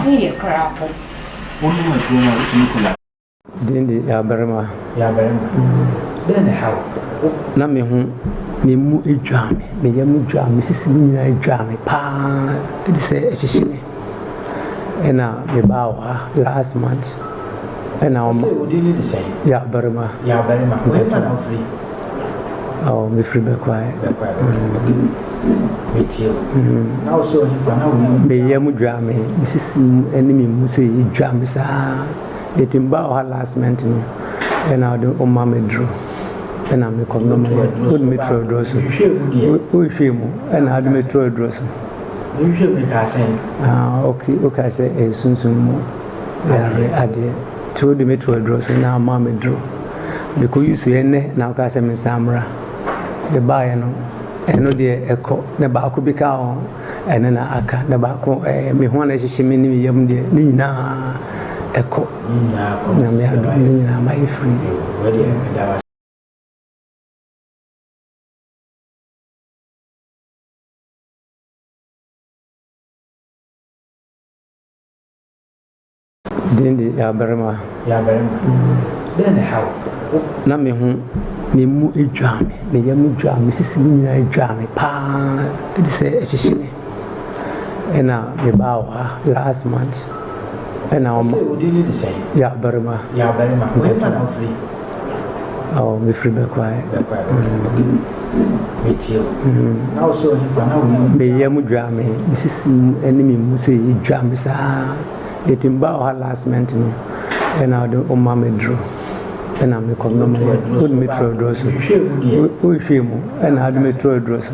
Menteeɛ koraa po. Wonom aduro no a wotumi kɔ la. Din de Yabarima. Yabarima. Dɛn na ɛha wo? Na me ho, me mu dwaa me, me yam dwaa me, me sisi mu nyinaa dwaa me paa de sɛ ɛhyehye me. Ɛna mebaa wɔ ha last month. Ɛna wɔn. Sɛ wo din ne de sɛn? Yabarima. Yabarima. Wɔn na wofiri? Oh, mefiri Bɛkwae. Bɛkwae. Metie wo. Na wo sɛ ɔhefa na wo yam. Me yam dwaa me, me sisi mu ne me mu sɛ dwaa me saa. Eti mbaa wɔ ha last month no, ɛna ɔde ɔma me duro. Ɛna mekɔ nom yɛ. Wode me turo aduro so. Wohwehwɛ mu ɛna ɔde me turo aduro so. Wohwehwɛ mu ka sɛn? Ah, okay, okay sɛ ɛyɛ sunsum mu yare adeɛ. Nti wode me turo aduro so na ama me duro. Mekɔ yi so ɛnnɛ na woka sɛ mensan mmra. Mebaeɛ no, ɛno deɛ ɛkɔ na baako bi ka ho ɛno na aka na baako ɛɛ me ho a na ɛhyehye me ne me yam deɛ ne nyinaa ɛkɔ. Ne nyinaa kɔ. Nyame adom ne nyinaa ma yɛ free. Wei deɛ meda wo ase. Din de Yabarima. Yabarima. Dɛn na ɛha wo? Na me ho, me mu dwaa me, me yam dwaa me, me sisi mu nyinaa dwaa me paa de sɛ ɛhyehye me. Ɛna mebaa wɔ ha last month. Ɛna wɔn. Sɛ wo din ne de sɛn? Yabarima. Yabarima. Wɔn na wofiri? Oh, mefiri Bɛkwae. Bɛkwae. Metie wo. Na wo sɛ ɔhefa na wo yam. Me yam dwaa me, me sisi mu ne me mu sɛ dwaa me saa. Eti mbaa wɔ ha last month no, ɛna ɔde ɔma me duro. Ɛna mekɔ nom yɛ. Wode me turo aduro so. Wohwehwɛ mu ɛna ɔde me turo aduro so.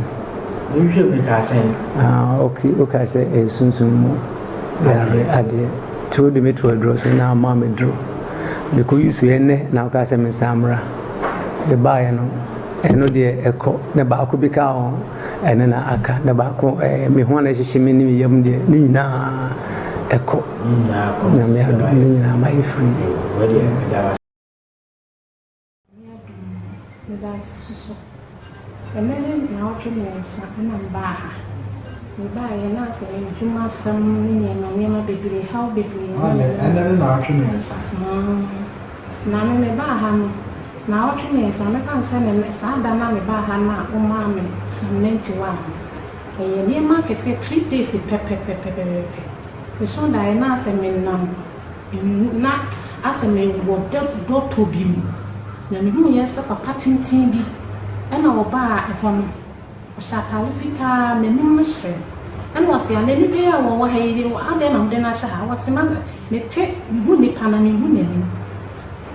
Wohwehwɛ mu ka sɛn? Ah, okay, okay sɛ ɛyɛ sunsum mu yare adeɛ. Nti wode me turo aduro so na ama me duro. Mekɔ yi so ɛnnɛ na woka sɛ mensan mmra. Mebaeɛ no, ɛno deɛ ɛkɔ na baako bi ka ho ɛno na aka na baako ɛɛ me ho a na ɛhyehye me ne me yam deɛ ne nyinaa ɛkɔ. Ne nyinaa kɔ. Nyame adom ne nyinaa ma yɛ free. Wei deɛ meda wo ase. Meda ase soso. Ɛnnɛ ne nnawɔtwe mmiɛnsa na mebaa ha. Mebaeɛ na asɛ m'adwuma asɛm ne nneɛma nneɛma bebree, haw bebree na Ɛnnɛ ne nnawɔtwe mmiɛnsa. Na me mebaa ha no, nnawɔtwe mmiɛnsa, mɛka no sɛ ne saa da no a mebaa ha no a womaa me Psalm 91 no, ɛyɛ nneɛma akɛseɛ 3 days pɛpɛpɛpɛpɛpɛ. Mesoo daeɛ na asɛ menam nwu na asɛ mewɔ dɔtɔ bi mu. Na mehuiɛ sɛ papa tenten bi ɛna ɔbaa ɛhɔ no, ɔhyɛ ataade fitaa, n'anim no hyerɛn. Ɛna ɔse, ana nipa yi a wɔwɔ ha yi, adɛn na mode no ahyɛ ha? Wɔse, ma mete, mehu nipa na menhu n'anim.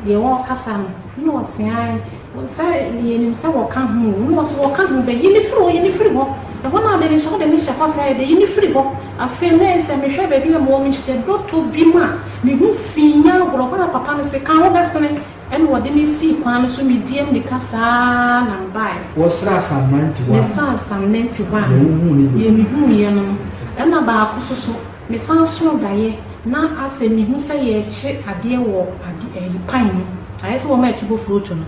Deɛ wɔrekasa no, ɛna ɔse, ae, sɛ yɛnim sɛ wɔka ho o. Ɛna ɔse, wɔka ho bɛ, yi ne firi hɔ, yi ne firi hɔ. Ɛhɔ no a de ne hyɛ hɔ, de ne hyɛ hɔ sɛ, de yi ne firi hɔ. Afei na ɛsɛ mehwɛ baabi a mewɔ, mehyɛ dɔtɔ bi mu a, mehu fi nya agorɔ. Hɔ na papa no se, ka ho bɛsene. Ɛna ɔde me sii kwan no so, medie mmirika saa na mebaeɛ. Wɔsraa Psalm 91. Mesaa Psalm 91. Deɛ wohuu ne Deɛ mehuuiɛ no no. Ɛna baako so so, mesan soo daeɛ na asɛ mehu sɛ yɛrekye adeɛ wɔ ade ɛyi pan mu. Ayɛ sɛ wɔn a ɛkye bofrootu no.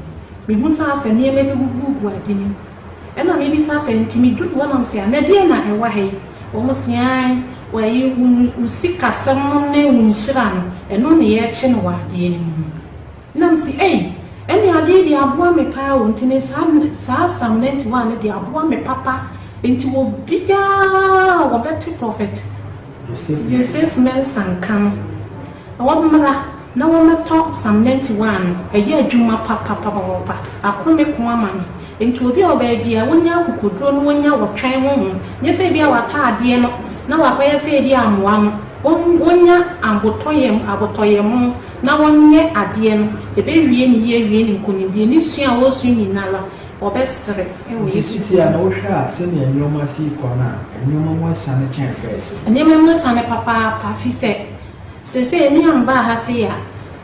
Mehu sɛ asɛ nneɛma bi gugugu ade no mu. Ɛna mebisa sɛ nti meduru hɔ nam sɛ a na deɛn na ɛwɔ ha yi? Wɔn se ae, wɔayi wo sikasɛm no ne wo nhyira no, ɛno na yɛrekye no wɔ adeɛ no mu. Na mese ei, ɛne adeɛ yi deɛ aboa me paa o, nti ne saa saa Psalm 91 no deɛ aboa me papa, nti obiara a wɔbɛte Prophet Joseph Mensah nka no, wɔmmra na wɔmmɛtɔ Psalm 91 no, ɛyɛ adwuma papapapapa, ako me ko ama me. Nti obi a ɔwɔ baabi a wonya akokoduro no wonya wɔtwɛn honhom, nyɛ sɛ ebi a watɔ adeɛ no na wakɔyɛ sɛ ebi amoa no, wonya abotɔyam abotɔyam na wɔnyɛ adeɛ no, ɛbɛwie ne yie awie ne nkonimdie, ne sua a wɔresua nyinara, wɔbɛsere wɔ Nti Yesu sisi a na wohwɛ a sɛnea nneɛma si kɔ no a, nneɛma mu asiane kyɛn first. Nneɛma mu asiane papaapa, fi sɛ seesei me a mebaa ha sei a,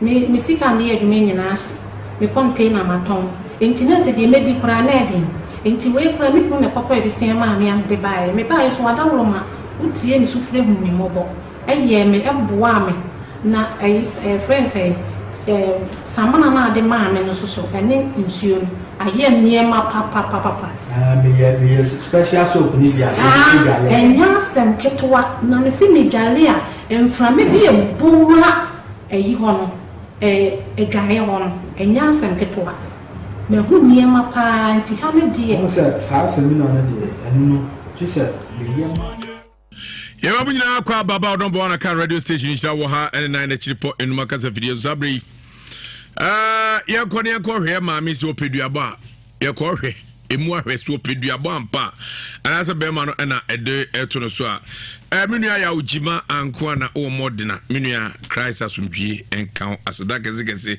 me me sika a mede yɛ adwuma nyinaa ahye, me container matɔn, enti na sɛ deɛ mɛdi koraa na ɛden, enti wei koraa me kunu na ɛkɔtɔɔ bi sɛn maa me a mede baeɛ, mebaeɛ nso wadaworo ma wotie me sufrɛ hu me mmɔbɔ. Ɛyɛɛ me, ɛboaa me, na ɛyi yɛfrɛ no sɛn, ɛɛ samina no a ɔde maa me no nso so, ɛne nsuo no, ayɛ nneɛma papapapapa. Ah, meyɛ meyɛ special soap ni bi a. Saa, ɛnyɛ asɛm ketewa, na mese medwale a, Mframa bi ɛbɔ wura ayi hɔ no, ɛɛ adwaeɛ hɔ no, ɛnyɛ asɛm ketewa. Mahu nneɛma paa nti ha no deɛ. Wohu sɛ saa samina no deɛ, ɛno no, gye sɛ meyɛ ma. Yɛma mo nyinaa kɔ aba ba ɔdɔm bɔ aka radio station nhyira wɔ ha ɛne nan n'akyiri pɔ enuma kasa fidie so saa bere yi ɛɛ yɛnkɔ ne yɛnkɔ hwɛ maame si ɔpɛ duabɔ a yɛkɔ hwɛ emu ahwɛ so ɔpɛ duabɔ ampa anaasɛ bɛrima no ɛna ɛde ɛto no so a ɛɛ me nua yaw gyima anko ana wɔ mɔdena me nua Christ asomdwie nka ho aseda kɛse kɛse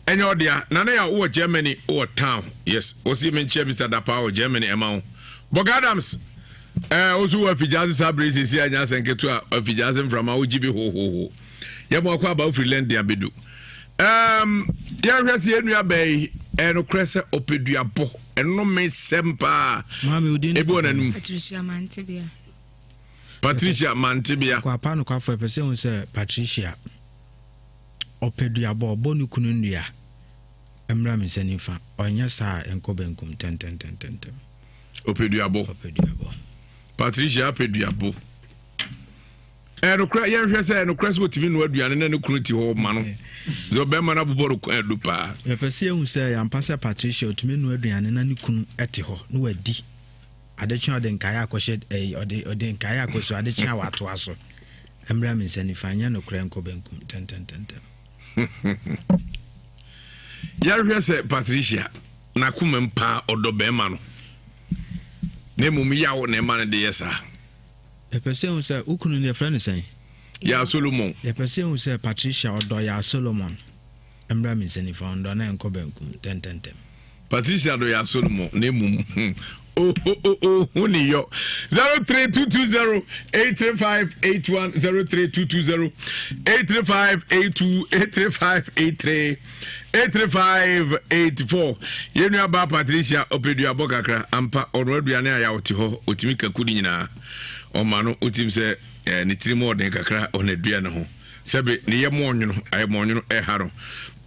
ɛnyɛ ɔdea nana yaw wɔ Germany wɔ town yes wɔsi me nkyɛn Mr Dapa wɔ Germany ɛma wo Bɔga Adams Ɛɛ wo so wɔ afigyaase saa bere sisi a nya asɛn ketewa afigyaase mframa wogye bi hohoho. Yɛ mo akɔ aba wofiri London abedu. Um, yɛhwɛ sɛ yɛn nua bɛɛ yi ɛyɛ nokorɛ sɛ ɔpɛ duabɔ ɛnome sɛm paa ebi wɔ n'anum. Patricia Mantebea. Patricia Mantebea. Kwapa nokwafo ɛpɛ sɛ hu sɛ Patricia ɔpɛ duabɔ ɔbɔ ne kunu nnua mmra me nsa nifa ɔnyɛ saa a ɛnkɔ benkum ntɛntɛntɛntɛm. Ɔpɛduabɔ. Patricia apɛduabɔ. Ɛnokorɛ yɛnhwɛ sɛ ɛnokorɛ sɛ ɔtumi noa aduane na ne kunu te hɔ ma no. Sɛ ɔbɛrima no abobɔ no kwan adu paa. Yɛpɛ sɛ yɛhu sɛ yɛampa sɛ Patricia ɔtumi noa aduane na ne kunu te hɔ na wadi. Ade kye a ɔde nkaeɛ akɔhyɛ ɛyi ɔde ɔde nkaeɛ akɔsu ade kye a watoa so. Mmra me nsa nifa nyɛ nokorɛ nkɔ benkum ntɛntɛntɛntɛm. Yɛhwɛ sɛ Patricia N'akomam paa ɔdɔ barima no, na mmom yaw na ɛma no de yɛ saa. Yɛpɛ sɛ yɛhu sɛ wo kunu no yɛfrɛ no sɛn? Yaa Solomon. Yɛpɛ sɛ yɛhu sɛ Patricia ɔdɔ Yaa Solomon. Mmra me nsa nifa, ɔndɔ na ɛnkɔ benkum ntɛntɛntɛm. Patricia dɔ Yaa Solomon na mmom ohu ne yɔ. 03220 835 81 03220 835 82 835 83 83584 Yɛn nua baa Patricia ɔpɛ duabɔ kakra ampa ɔno aduane a yaw te hɔ ɔtumi kaku ne nyinaa ɔma no wotim sɛ eh, ne tirim ɔden kakra ɔna adua ne ho sɛbe ne yɛ mɔnwono ayɛ mɔnwono ɛha no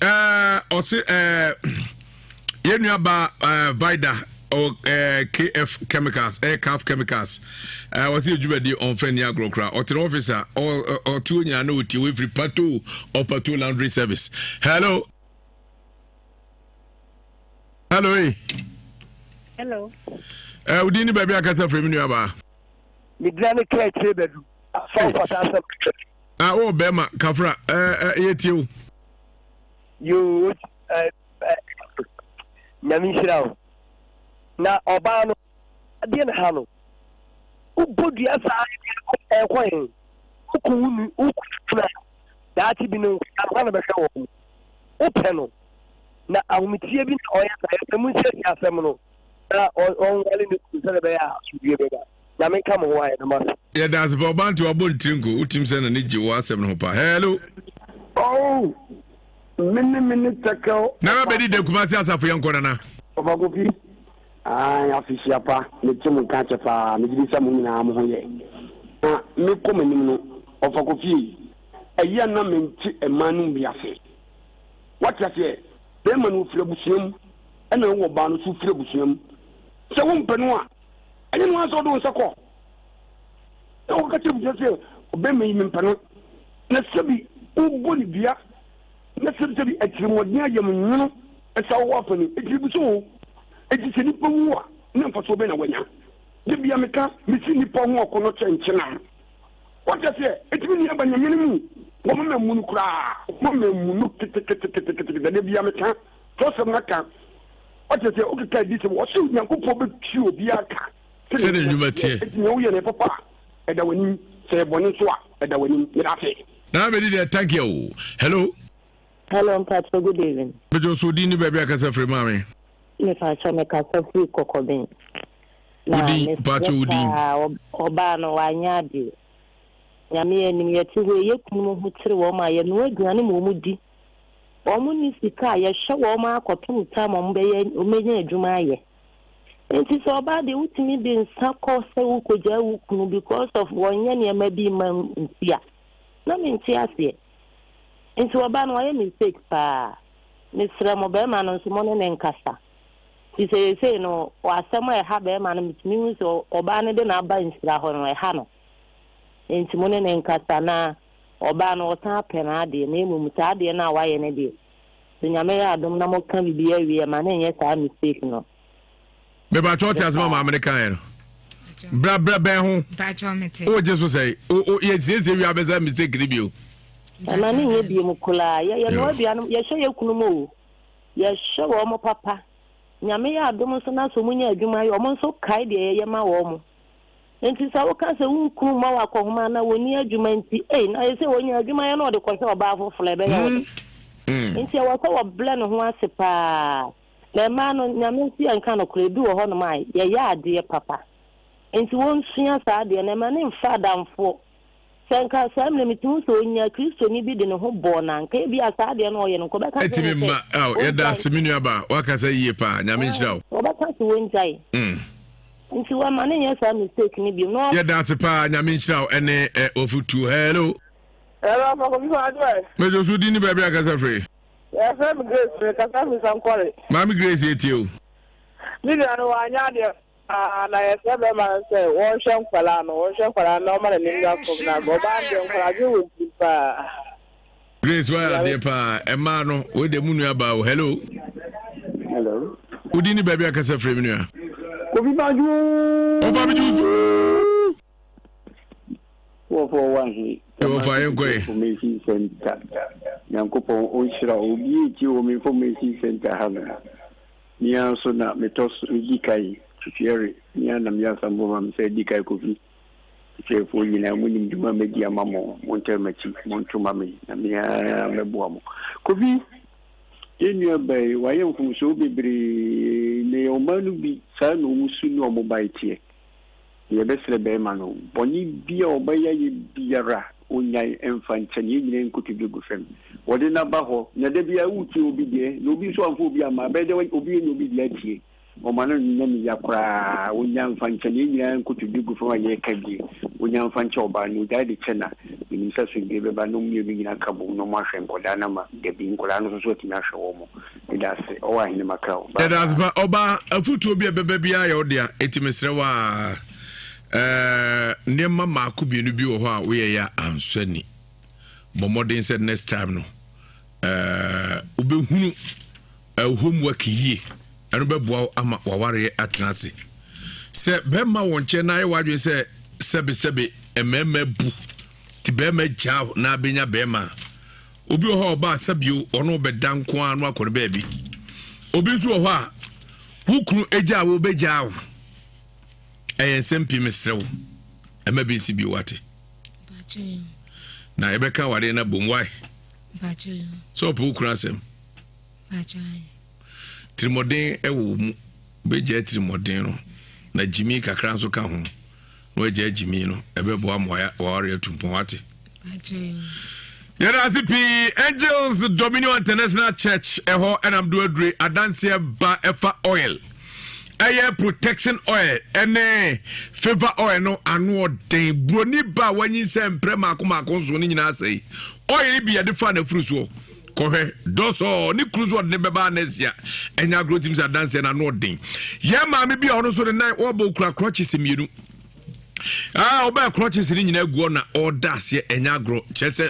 eh, ɔse eh, yɛn nua baa eh, Vida ɔwɔ eh, KF Chemicals ɛyɛ eh, CAF Chemicals eh, wɔsi adwumadie ɔnfɛ ni agorɔ koraa ɔtena ɔfis a ɔte hɔ nyinaa na ɔtie wɔ efiri Pato of Pato Laundry Service hello hello ee hello ɛ eh, odin ni baabi akasa firi mi nua baa. medina ne kaa akyire bɛdu afa mfata asɛm ah wɔ bɛrima kafra ɛɛ ɛ yɛ tie o. yoo ɛɛ Nyame nhyira wo. Na ɔbaa no adeɛ na ha no. Wobɔ dua saa ɛkɔ he? Wokɔ wo nu wokɔ na daakye bi no nkwadaa no bɛhwɛ wɔn. Wopɛ no na ahometeɛ bi na ɔyɛ saa yɛsɛ mu nsiesie asɛm no na ɔnwale ne kunu sɛdeɛ ɛbɛyɛ a asomdwie bɛba. Nyame nka mo ho ayɛ no mase. Yɛda ase pa ɔbaa nti wabɔ ne tiri nko wotim sɛ n'ani gye wo asɛm no ho pa hello. Oh. Me ne me ne tɛkɛw. Nana bɛdi dɛ Kumasi asafo yɛnkɔ Nana. Papa Kofi, ae afehyia pa, mete mo nka akyɛ paa, megye di sɛ mo nyinaa mo ho yɛ. Na mekɔ m'anim no, Ɔfa Kofi ei, ɛyɛ a na mente mmaa no mu bi ase. Woate aseɛ? Bɛrima no ɔfiri abusua mu, ɛna wo ɔbaa no nso wofiri abusua mu. Sɛ wompɛ no a, ɛnyɛ no ara sɛ wode wo nsa kɔ na wɔka kyerɛ abusua sɛ ɔbɛrima yi mempɛ no, na sɛbi wobɔ no dua na sɛbisɛbi atirimuɔden ayamnwono sa wɔ w'afa ni, enti mebisa o, enti sɛ nipa wu a, na mfasoɔ bɛn na wanya? Da bia meka, mesi nipa ho akɔnnɔ kyɛ nkyenam. Wate aseɛ? Enti me nua ba Nyame no mu, wɔma mammu no koraa, wɔma mammu no keteketeketekete, da bia meka, twerɛsɛm no aka, wate aseɛ, wokeka adi sɛ wɔse Onyankopɔn bɛtua obiara ka sɛdeɛ ne nnwuma teɛ. Enti nea woyɛ no yɛ papa a, ɛda w'anim, sɛ ɛyɛ bɔne nso a, ɛda w'anim. Meda ase. Nana bedi deɛ thank you o. Hello. Hello mpakyɛ good evening. Mejo so odin ne baabi akasa firi maame. Mepakyɛ me kasa firi kɔkɔben. Na Odin mpakyɛ mesrɛ odin. paa ɔbaa no wanyɛ adeɛ. Nyame anim yɛte hɔ yi yɛ kunu ho kyere wɔn a yɛnoa aduane ma wɔn di. Wɔn nni sika a yɛhwɛ wɔn ara kɔpem time wɔn bɛyɛ wɔn bɛnya adwuma ayɛ. Nti sɛ ɔbaa deɛ wotumi de nsa kɔ sɛ wokɔgyaa wo kunu because of wɔnyɛ nneɛma bi mma nti a na mente aseɛ. Nti ɔbaa no wayɛ mistake paa. Mesrɛ mo bɛrima no nso mo ne ne nkasa. Nti seesei no asɛm a ɛha bɛrima no metumi hu sɛ ɔbaa no de no aba nhyira hɔ no ɛha no. Nti mo ne ne nkasa na. Ɔbaa no ɔsan pɛ n'adeɛ na mmom saa adeɛ no a wayɛ no deɛ sɛ Nyame yɛ adom na moka biribi awie a ma no nyɛ saa mistake no. Mepakyɛ ɔte asɛm a maame no kaeɛ no bra bra bɛn ho wogye so sɛ yɛsiesie wie abɛsa mistake no bio. Ɛma no nyɛ bio mu koraa yɛyɛ noa aduane yɛhwɛ yɛ kunu mu o yɛhwɛ wɔn mo papa Nyame yɛ adom nso na sɛ wɔn nya adwuma yɛ wɔn nso kae deɛ yɛyɛ ma wɔn. Enti sɛ woka sɛ wo kunu mma wo akɔhoma anaa wɔnni adwuma nti, ei, na ayɛ sɛ ɔnya adwuma yɛ na ɔde kɔhwɛ ɔbaa foforɔ a, ɛbɛyɛ wo dɛ. Enti ɛwɔ sɛ wɔbrɛ ne ho ase paa. Na mmaa no, Nyame nso yɛnka nokorɛ, ebi wɔ hɔnom a, yɛyɛ adeɛ papa. Enti wɔnsua saa adeɛ no, ɛma no mfa adamfoɔ. Sɛ nka saa mmerɛ metumi hu sɛ ɔnyaa Kristoni bi de ne ho bɔɔ no a, nka ebia saa adeɛ no a ɔyɛ no, nka ɔbɛka kyerɛ Ɛtumi no sɛ mma. Ao, yɛda ɔngyae. ase me nuabaa. Woakasa yie paa. Nyame nhyira wo. Ɔbɛka sɛ wɔngyae. Nti wama no nyɛ saa mistake no biom na. Yɛda ase paa Nyame nhyira wo ɛne ɛ ofutuo hello. Hello Ɔfa Kofi fa adwo ɛ. Mejo so din ne baabi a kasa firi. Yɛfrɛ me Grace me kasa firi Sankɔre. Maame Grace yɛtie o. Me nua no wanyɛ adeɛ paa na yɛsrɛ bɛrima no sɛ wɔnhwɛ nkwadaa no wɔnhwɛ nkwadaa no na ɔma n'ani mmra fam na ɔbaa no deɛ nkwadaa adwene wɔ tirim paa. Grace wayɛ adeɛ paa ɛmaa no wei deɛ mu nua baa o hello. Hello. Wodi ni baabi akasa firi mi nua. Kofi Badwo. Ɔfa mi jusu. Wɔfɔ wa he. Wɔfa yɛn kɔ yi. Information center. Nyankopɔn ɔnhyira obi etie wɔ me information center ha no. Mia nso na metɔ so medi kan twitwiɛre mia na mia sambo ma me sɛ di kan Kofi. Atiefoɔ nyinaa, monim dwuma a madi ama mo. Montare m'akyi, monto ma me, na me ara mɛboa mo. Kofi, yɛn nua baa yi, wayɛ mfomsoɔ bebree, na yɛn ɔman no bi, saa na wɔn su ne wɔn bae teɛ. Na yɛbɛsrɛ barima no, bɔne bi a ɔbɛyɛ ayɛ biara, ɔnnyae mfa nkyɛ no, yɛn nyinaa nkotodwe gu fam. Wɔde no aba hɔ, na da biara wotie obi deɛ, na obi nso amfa obi amma, ɛbɛyɛ dɛ obi anya obi deɛ atie. Ɔma no nyɛ ne ya koraa. Onya mfa nkyɛ no. Yɛn nyinaa nkotodwe gu fam a yɛreka bi. Onya mfa nkyɛ ɔbaa no. Ogyae de kyɛ no a, menim sɛ asomdwoe bɛba na wɔn mmienu nyinaa aka bom na wɔahwɛ nkwadaa no ama dabi nkwadaa no nso so atumi ahwɛ wɔn. Meda ase. Ɔwɔ ahene makra o. Bye Yɛda ase bye. pa. Ɔbaa, afutuo bi a ɛbɛba biara yɛ wo dea, enti mesrɛ wo a, eh, nneɛma mmaako mmienu bi wɔ hɔ a woyɛ yɛ a ansɔ ani. Bɔ mmɔden sɛ next time no, eh, wobɛhunu homework yie. Ɛno bɛboa wo ama w'awareɛ atena ase. Sɛ bɛrima wɔ nkyɛn na ayɛ w'adwene sɛ sɛbesɛbe mmarima bu nti bɛrima gyaa na abɛnya bɛrima a, obi wɔ hɔ a ɔbaa sɛbio ɔno bɛda nko ara no akɔ no baabi. Obi nso wɔ hɔ a wo kunu gyaa wo bɛgyaa wo. Ɛyɛ nsɛm pii mesrɛ wo ɛma bi nsi bio wate. Na yɛbɛka awareɛ no abom wae. Sɛ ɔpɛ wo kunu asɛm. Tirimɔden wɔ wo mu. Wobɛgyaa tirimɔden no na gyimi kakra nso ka ho na wagyaa gyimi no ɛbɛboa ma waware atu mpɔn wate. Yɛda ase pii Angels Dominion International Church ɛhɔ ɛnam do adure adanseɛ ba ɛfa oil ɛyɛ protection oil ɛne favor oil no ano ɔden buroni ba a wanyinsɛn mprɛ mako mako nso ne nyinaa sɛe oil bi yɛde fa n'afuru soɔ Kɔhwɛ, dɔsɔɔ, ne kunu nso ɔde ne bɛba anɛsia. Ɛnyɛ agorɔ tim sɛ adanseɛ no ano ɔden. Yɛn maame bi a ɔno nso ne nan ɔbɔ okura crutches mmienu. Ah, ɔbɛɛ crutches ne nyinaa guɔ na ɔda aseɛ ɛnyɛ agorɔ. Kyerɛ sɛ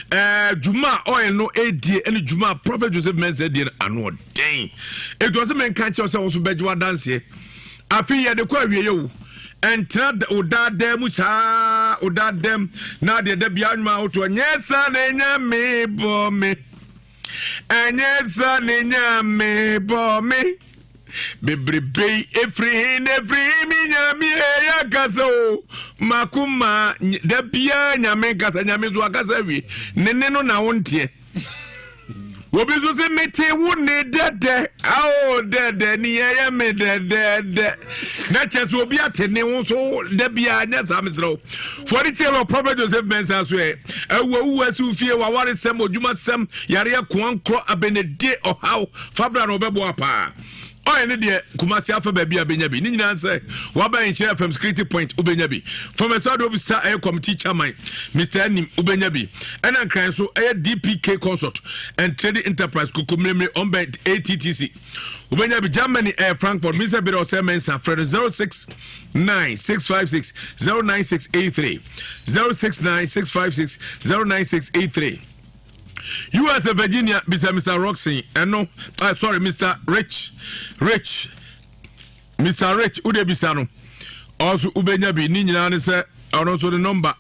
ɛɛ dwuma a ɔyɛ no ɛdie ɛne dwuma a Prophet Joseph Mensah die no ano ɔden. Etu ɔsɛ mɛnka nkyɛw sɛ wɔso bɛgye wadanseɛ. Afei yɛde kɔ awieɛ o. Ɛntena wo daadaa mu saa wo daadaam na adeɛ da bia nnwuma ahotoɔ nyɛ saa na ɛnya me bɔ me ɛnyɛ saa na ɛnya me bɔ me bebrebe yi efiri he na efiri he mi nyame ɛyɛ akasa o makoma da bia nyame nkasa nyame nso akasa awie ne ne no na wo nteɛ Obi nso sɛ mete wo ne dɛdɛ ao dɛdɛ ne yɛyɛ me dɛdɛdɛ na kyɛ sɛ obi ate ne ho so da biara nyɛ saa mesrɛ wo fɔde tie wɔ prophet joseph mensa so ɛ awu awu asiw fie waware sɛm odwuma sɛm yareɛ koa nkorɔ abɛnɛdie ɔhaw fabra na ɔbɛboa paa. Ɔyɛ ne deɛ Kumasi afa baabi a bɛnya bi ne nyinaa sɛ waba Nhyira FM security point wobɛnya bi from ɛsɛ de obisa ɛyɛ committee chairman Mr. Anim wobɛnya bi ɛna nkran so ɛyɛ DPK consult and trading enterprise koko mmeremere ɔmbɛn ATTC wobɛnya bi Germany ɛyɛ Frankfurt Mr. Bere ɔsɛ Mensa frɛ no 069 656 09683 069 656 09683 USA Virginia bisa Mr. Roxon ɛno uh, sorry Mr. Rich Rich Mr. Rich wode bisa no ɔso wobɛnya bi ne nyinaa ne sɛ ɔno nso ne nɔmba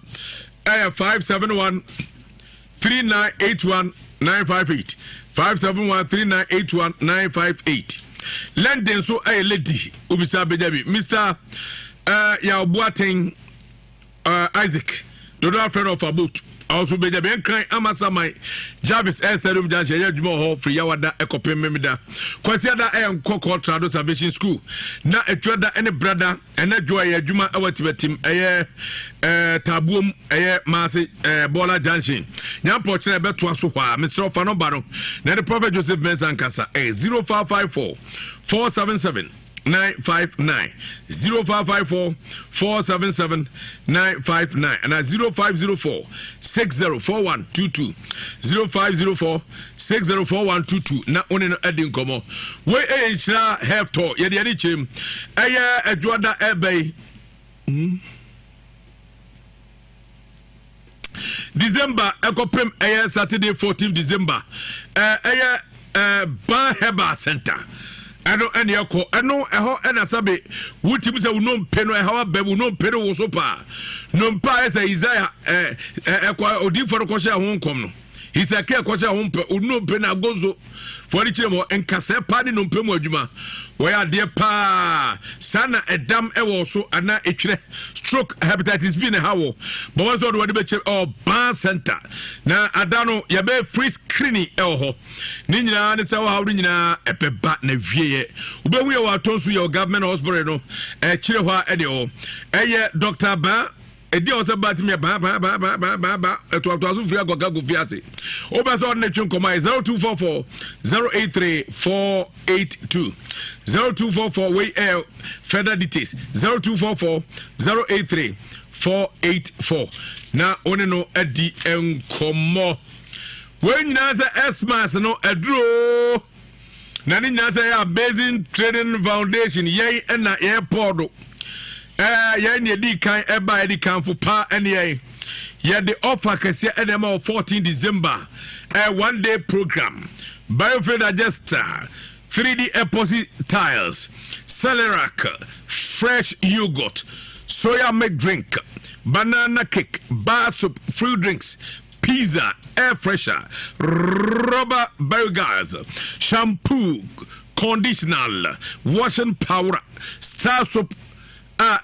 ɛyɛ 571 3981 958 571 3981 958 London nso ɛyɛ lady wobisa bɛnya bi Mr. Uh, Yaw Boateng uh, Isaac dodo afrɛ no ɔfa boat ɔso bɛgya bɛn kran amasaman Jarvis air stadium junction ɛyɛ adwuma wɔ hɔ firi yawada ɛkɔpem memeda kwasiada ɛyɛ nkɔkɔ trado salvation school na atuada ɛne brada ɛnɛ dwo ɛyɛ adwuma ɛwɔ timatim ɛyɛ ɛɛ taabuom ɛyɛ maase ɛɛ bɔla junction nyampɔ kyerɛ ɛbɛtoa so hɔ a mesrɛ ɔfa no ba no na ɛde prophet Joseph Mensah nkasa ɛyɛ 0554 477 959 0554 477 959 and 0504 604122 0504 604122 na wo ne no adi nkɔmmɔ. Wei ɛyɛ nhyira health tour yɛde ani kyerɛ mu ɛyɛ adwoada ɛbɛ yi December ɛkɔpem ɛyɛ Saturday 14 December ɛyɛ Ban Herbal Center ɛno ɛne ɛkɔ ɛno ɛhɔ ɛna sabe wotumi sɛ wo nnompe no ɛhaw abɛm wo nnompe no woso paa nnompe a ɛsɛ Isaiah ɛ ɛkɔ odiifoɔ no kɔhyɛ ho nkɔm no Hesekiel kɔhyɛ ho mpɛ wo nnompe no agozo Foɔ de kyerɛ mu nkasɛɛ paa ne nnompe mu adwuma. Wɔyɛ adeɛ paa. Saa na ɛdam ɛwɔ so anaa etwerɛ stroke hepatitis B na ɛha wɔ. Bɔ wɔn sɛ ɔde wɔde bɛkyɛ ɛwɔ Ban Center. Na ada no yɛbɛyɛ free screening ɛwɔ hɔ. Ne nyinaa ne sɛ ɔhaw no nyinaa ɛbɛba na wieɛ. Wobɛhu yɛ wɔ atɔ nso yɛ wɔ government hospital no ɛkyerɛ hɔ a ɛde hɔ. Ɛyɛ Dr. Ban Ɛdi a ɔsɛ ba tumi yɛ baa baa baa baa baa baa baa ɛtoatoa so firi akɔka kofi ase. Wopɛ sɛ ɔne ne twe nkɔmmɔ ayɛ 0244 083 482 0244 wei ɛyɛ further details 0244 083 484 na wo ne no adi nkɔmmɔ. Wei nyinaa sɛ Xmas no aduro. Na ne nyinaa sɛ ɛyɛ Amazing Trading Foundation yɛn ɛna yɛpɔɔ do ɛɛ yɛn na yɛdi kan ɛba yɛdi kanfo paa ɛne yɛn yɛde ɔfa kɛseɛ ɛna ɛma wɔ 14 December ɛɛ one day program biofuel digester 3D epoxy tiles Celerac fresh yogurt soya milk drink banana cake bar soap fruit drinks pizza, air fresher, rubber biogas, shampoo, conditioner, washing powder, star soap a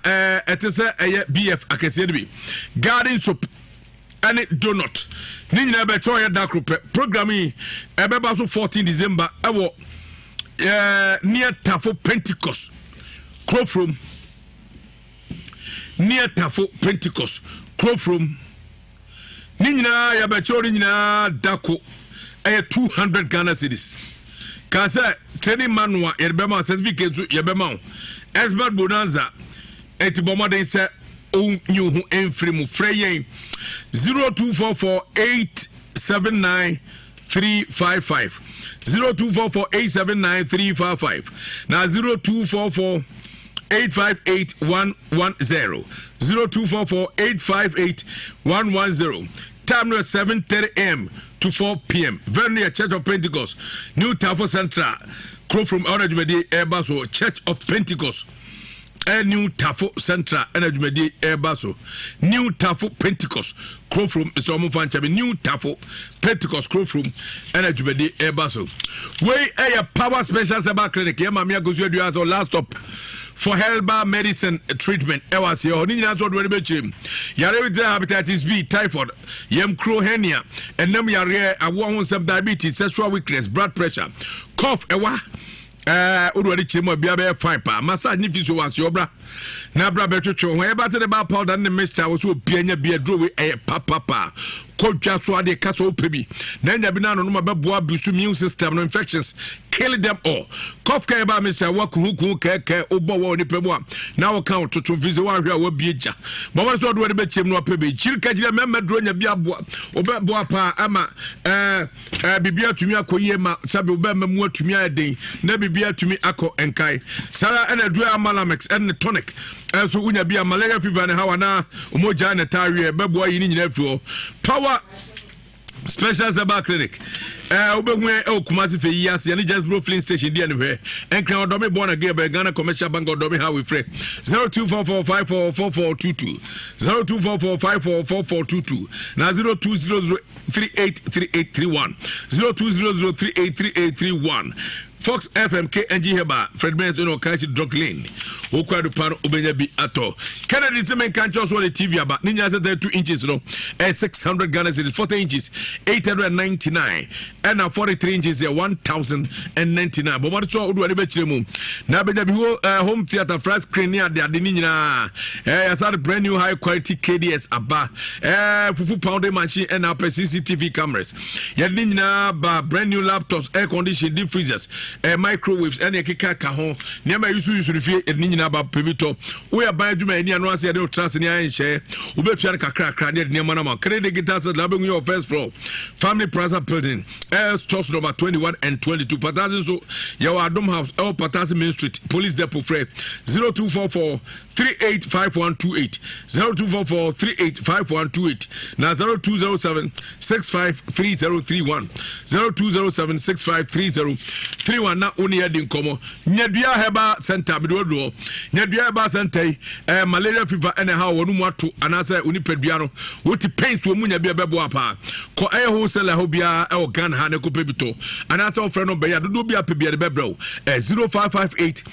ɛte sɛ ɛyɛ BF akɛseɛ no bi, garden soap ɛne donut ne nyinaa bɛkyɛ ɔyɛ da koro pɛ. Program yi ɛbɛba so 14 December ɛwɔ ɛɛ near Tafo Pentecost Kurofrom, near Tafo Pentecost Kurofrom. Ne nyinaa yɛbɛkyerɛw ne nyinaa da ko ɛyɛ 200 Ghana cedis. Kaa sɛ training manual yɛde bɛma certificate nso yɛbɛma wo. Expert bonanza eti bɔ mmɔden sɛ onyi wo ho mfiri mu. Frɛ yɛn 0244 879 355 0244 879 355 na 0244 858 110 0244 858 110. Time no 7:30 am to 4 pm. Venue yɛ Church of Pentecost, New Tafo Central, Kurofrom. Ɛhɔ na dwumadie ɛreba so. Church of Pentecost ɛyɛ New Tafo Central ɛna dwumadie ɛreba so. New Tafo Pentecost Kurofrom sɛ ɔmo fa nkyɛn New Tafo Pentecost Kurofrom ɛna dwumadie ɛreba so. Wei ɛyɛ Power Special Herbal Clinic yɛ maame akosu adua sɛ last stop for herbal medicine treatment ɛwɔ aseɛ hɔ. Ne nyinaa nso ɔde wɔn bɛkyerɛ mu yare bi te hepatitis B, typhoid, yam kuro, hernia, ɛnam yareɛ, awoɔ ho nsɛm, diabetes, sexual weakness, blood pressure, cough, ɛwa ɛɛ wode wɔde kyerɛ mu a bia bɛyɛ fine paa. Massage ne physio wɔ aseɛ. Ɔbra na bra bɛtwetwe ho ɛba te de ba powder ne mixture wɔ so obia nya bia duro wei ɛyɛ papapa. Kɔ dwa so adeɛ ka sɛ wopɛ bi na anya bi no ano no ma bɛboa boost immune system no, infections kill them all. Cough care ba me sɛ wakuhukuhu kɛɛkɛɛ wobɔ wɔ onipa mu a na woka wo toto mfiri sɛ woahwɛ a woabie gya bɔbɔ sɛ ɔde w'ani bɛkyɛm no apɛ bi kyiri ka kyerɛ mɛmɛ duro nya bi aboa wobɛboa paa ama ɛɛ ɛɛ biribi atumi akɔ yie ma sɛbi wobɛma mu atumi ayɛ den na biribi atumi akɔ nkae saa ɛna aduro amalamex ɛne tonic ɛnso wonya bi a malaria fever ne haw anaa mogya ne taa weɛ bɛboa yi ne nyinaa afiri hɔ. Power Special Herbal Clinic, ɛɛ wobɛhu ɛ ɛwɔ Kumasi fɛ yi ase ɛne Jasbro filling station di ɛne hwɛ Nkran Ɔdɔme Born Again bɛn Ghana Commercial Bank Ɔdɔme Highway, frɛ 0244544422, 0244544422 na 0200383831, 0200383831. Fox FM KNG Herbal, Fred Benz ɛna ɔka akyi drug lane wokɔ adupa no wobɛnya bi atɔ. Kennedy sɛ menka nkyɛw so wɔde TV aba ne nyinaa sɛ 32 inches no ɛyɛ 600 Ghana cedis, 40 inches 899, ɛna 43 inches yɛ 1099. Bɔmmɔde so a wode w'ani bɛkyerɛ mu na bɛnya bi ho home theatre, flat screen ne adeade ne nyinaa. Yɛsa de brand new high quality KDS aba, fufu pounding machine ɛna apɛ CCTV cameras, yɛde ne nyinaa ba, brand new laptops, air condition, deep freezers, microwaves ɛne ɛkeka ka ho nneɛma yusu yusu no fie, yɛde ne nyinaa ba. Pɛ bi tɔ, woyɛ ban adwuma ani ano ase, yɛde wo tra ase ne ayɛ nhyɛ, wobɛtua no kakrakra ne yɛde nneɛma no ma. Kene Digital Set na wobɛhu yɛ wɔ first floor, Family Plaza building, air stores number 21 and 22. Patase nso yɛwɔ Adom House ɛwɔ Patase Main Street, Police Depot. Frɛ 0244 385128, 0244 385128 na 0207 653031, 0207 653031 na wo ne yɛdi nkɔmmɔ. Nyadua Herbal Center, mede waduru hɔ. Nyadua Herbal Center yi, malaria fever ɛna ɛha wɔn mu ato anaasɛ onipadua no wote pains wɔ mu, nya bi a ɛbɛboa paa. Kɔ ɛyɛ wholesale hɔ biara ɛwɔ Ghana ha ne kɔpɛ bi tɔ anaasɛ wofrɛ no bɛyɛ dodoɔ bi apɛ bi a de bɛbrɛ wo 0558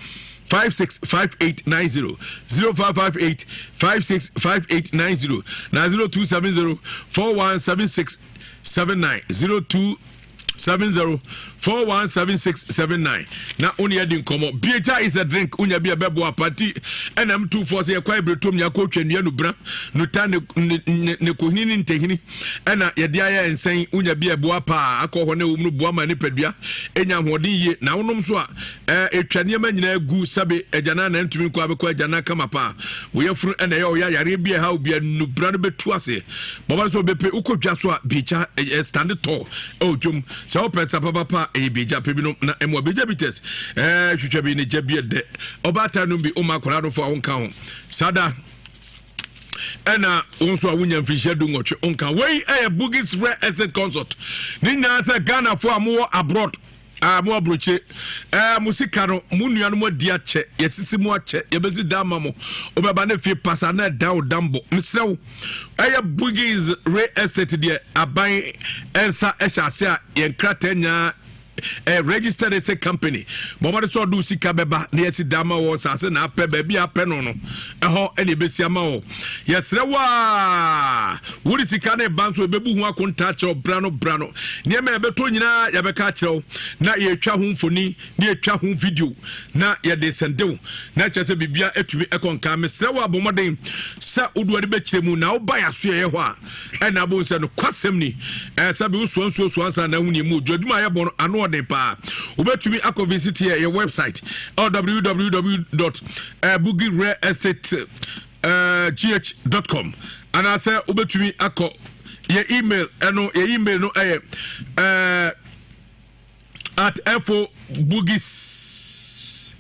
565890, 0558 565890 na 0270 417679, 0270 417679 na wo ne yɛdi nkɔmmɔ. Biagya is a drink, wonya bi a ɛbɛboa party ɛna mtufoɔ sɛ yɛkɔ abiretom ne akɔtwa nnua no bra nuta ne ne ne kohini ne ntahini ɛna yɛde ayɛ nsɛn. Wonya bi a ɛboa paa akɔ hɔ ne wɔm no boa ma nipadua ɛnya ahoɔden yie na wonom so a ɛtwa nneɛma nyinaa gu sɛbe agyana na ntumi nkɔ abɛkɔ agyana kama paa. Woyɛ funu ɛna ɛyɛ ɔyɛ yareɛ bi a ɛha obi a nubra no bɛtu aseɛ. Bɔbɔ sɛ wobɛpɛ wokɔ dwa so a biagya ɛyɛ stand tall ɛwɔ dwom sɛ wopɛ nsa papapa ɛyɛ biagya pɛ binom na ɛmoa biagya bitters hwehwɛ bi ne gya bi ɛdɛ ɔbaatan nom bi woma akwadaa no fo a wonka ho saa da ɛna wo nso a wonya mfirihyia 18 wonka. Wei ɛyɛ Boogies Real Estate Consult ne nyinaa sɛ Ghanafoɔ a mowɔ abroad a mo aburokyire mo sika no mo nuanom adi akyɛ, yɛsisi mo akyɛ, yɛbɛsi dan ma mo, wobɛba ne fie pasa na ɛda wo dambɔ. Mesrɛ wo, ɛyɛ Boogies Real Estate deɛ aban nsa ɛhyɛ ase a yɛn krataa nyinaa registered as a company. Bɔmmɔde sɛ ɔde wo sika bɛba na yɛsi da ma wɔ saase na apɛ baabi a apɛ no ɛhɔ ɛna ɛbɛsi ama wɔ. Yɛsrɛ wo a wode sika no ba nso ɛbɛbu ho akonta kyerɛw bra no bra no nneɛma a yɛbɛtɔ nyinaa yɛbɛka akyerɛw na yɛtwa ho mfoni na yɛtwa ho video na yɛde sɛndew na kyerɛ sɛ biribia atumi ɛkɔ nka. Mesrɛ wo abɔmmɔden sɛ wode w'ani bɛkyerɛ mu na woba yɛaso yɛyɛ hɔ a ɛna abom sɛ nokwasɛm ni sɛ bi wosoa nsuo soa ansa na ahu ne mu odwo adwuma a yɛbɔ no ano ɔden paa. Wobɛtumi akɔ visit yɛ website ɛwɔ www.boogierealestate gh.com anaasɛ wobɛtumi akɔ yɛ email ɛno, yɛ email no ɛyɛ at fo boogies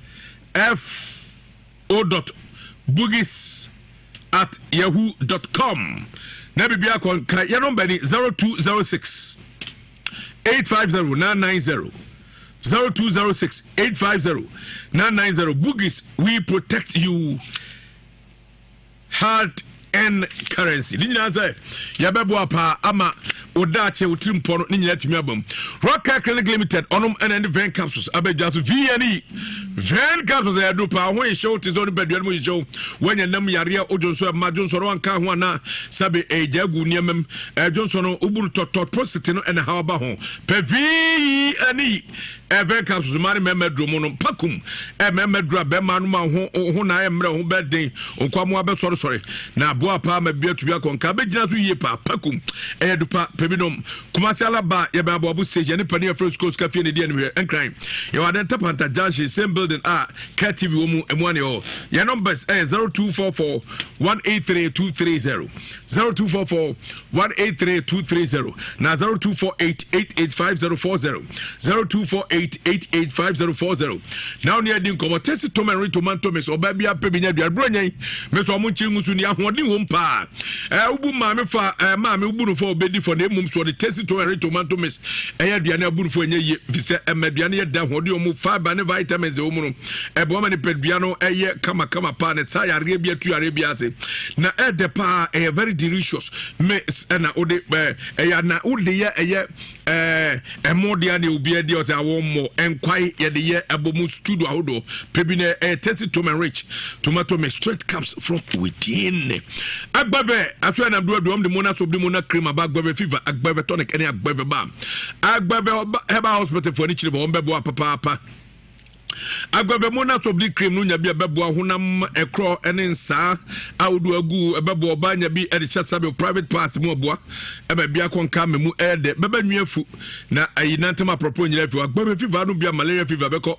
fo.boogies@yahoo.com na biribi akɔ nka. Yɛ number ni 0206 850 990, 0206 850 990. Boogies, we protect you hard earned currency. Ne nyinaa sɛ yɛbɛboa paa ama Wo daakye, wo tirimpɔ no ne nyinaa atumi aba mu. Rock Care Clinic Limited ɔnom ɛna ne Ven capsules abɛdwa so. VNE Ven capsules ɛyɛ aduro paa. Ho nhyɛw te sɛ onipadua no mu nhyɛw. Woanya nam yareɛ, wodwo nso ɛma dwonsɔ no wanka ho anaa sɛbe ɛgya agu nneɛma mu. Ɛdwonsɔ no woburu tɔtɔ prostate no ɛna haw aba ho. Pɛ VNE Ven capsules mmaa ne mmarima aduro mu no pakum. Mmarima aduro a bɛrima no ma ho ho na ayɛ mmerɛ ho bɛden nkwammoa bɛsɔresɔre na aboa paa ma bi atumi akɔ nka bɛgyina so yie paa. Pakum ɛyɛ dupa pɛ bi nom. Kumasi Alaba yɛbɛn Aboabo station yɛne panin afrɛ sukuu sika fie ne di animhwɛ. Nkran yɛwɔ Adenta Panta junction same building a Care TV wɔ mu ɛmu ane hɔ. Yɛn numbers ɛyɛ 0244 183 230, 0244 183 230 na 0248 885040, 0248 885040 na wo ne adi nkɔmmɔ. Tesi tomɛnre tomato mix ɔbaa bi apɛ bi nya aduane bro nyɛn me sɛ ɔmo nkyi ngu so ni ahoɔden wom paa. Ɛɛ wobu maame fa ɛɛ maame wobu no fa obedi fɔ na emom so ɔde tesi tomɛnre tomato mix ɛyɛ aduane abu no fo ɛnyɛ yie fi sɛ ɛma aduane yɛ da ahoɔden ɔmo fiber ne vitamins ɛwɔ mu no ɛboa ma nipadua no ɛyɛ kamakama paa ne saa yareɛ bi atu yareɛ bi ase na ɛdɛ paa. Ɛyɛ very delicious mix ɛna wode ɛɛ ɛyɛ na wode yɛ ɛyɛ ɛɛ ɛmo deɛ ne obi adi ɔsɛ awɔ mmɔ nkwae yɛde yɛ ɛbɔ mu studio ahodoɔ pɛ bi na ɛyɛ tasty tom and rich tomato mix straight comes from within. Agbɛvɛ aso ɛnam do aduom de mu na so de mu na cream aba agbɛvɛ fever, agbɛvɛ tonic ɛne agbɛvɛ balm. Agbɛvɛ herbal hospital fo ani kyerɛ bɔ wɔn bɛboa papaapa. Aguaba mu na tɔbili cream no nya bi a ɛbɛboa honam ɛkorɔ ne nsaa a wodo agu. Ɛbɛboa ɔbaa nya bi ɛde hyɛ sabe private part mu, ɛboa ɛma bi akɔnka ama mu ɛyɛ dɛ bɛbɛ nwi afu na ayi nantam aprɔprɔ nyinaa afi hɔ. Aguaba fever no bi a malaria fever bɛkɔ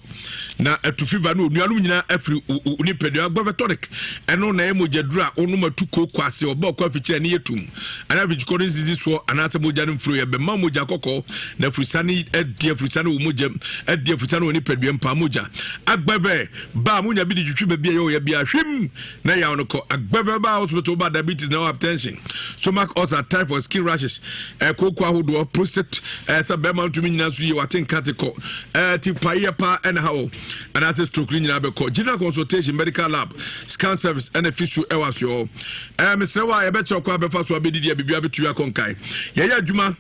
na ɛtu fever no onuanom nyinaa afiri nipadua. Aguaba tonic ɛno na ɛyɛ mogya duru a wonom atu kooko ase ɔba ɔkɔ afikyiri a ne yɛ tum anaa afikyikɔ no nsisi soɔ anaasɛ mogya no mfuro yɛ bɛma mogya kɔkɔɔ na afurusane adi afurusane wɔ mogya mu, adi afurusane wɔ nipadua mu paa. Mogya agbɛvɛ ba a monya bi de twitwi baabi a ɛyɛ ɔyɛ bia hwim na yaw no kɔ. Agbɛvɛ ba hospital ba diabetes na hypertension, stomach ulcer, typhoid, skin rashes, ɛkooko ahodoɔ, prostate, ɛsɛ bɛrima ntumi nyina so yie, wate nkate kɔ, ɛti paeɛ paa ɛna ha wɔ anaasɛ stroke no nyinaa bɛkɔ. General consultation, medical lab, scan service ɛna fi so ɛwɔ asoɔ. Ɛɛ mesrɛ wo a yɛbɛkyerɛ kɔ abɛfa so abɛdidi a biribi abɛtumi akɔ nkae. Yɛyɛ adwuma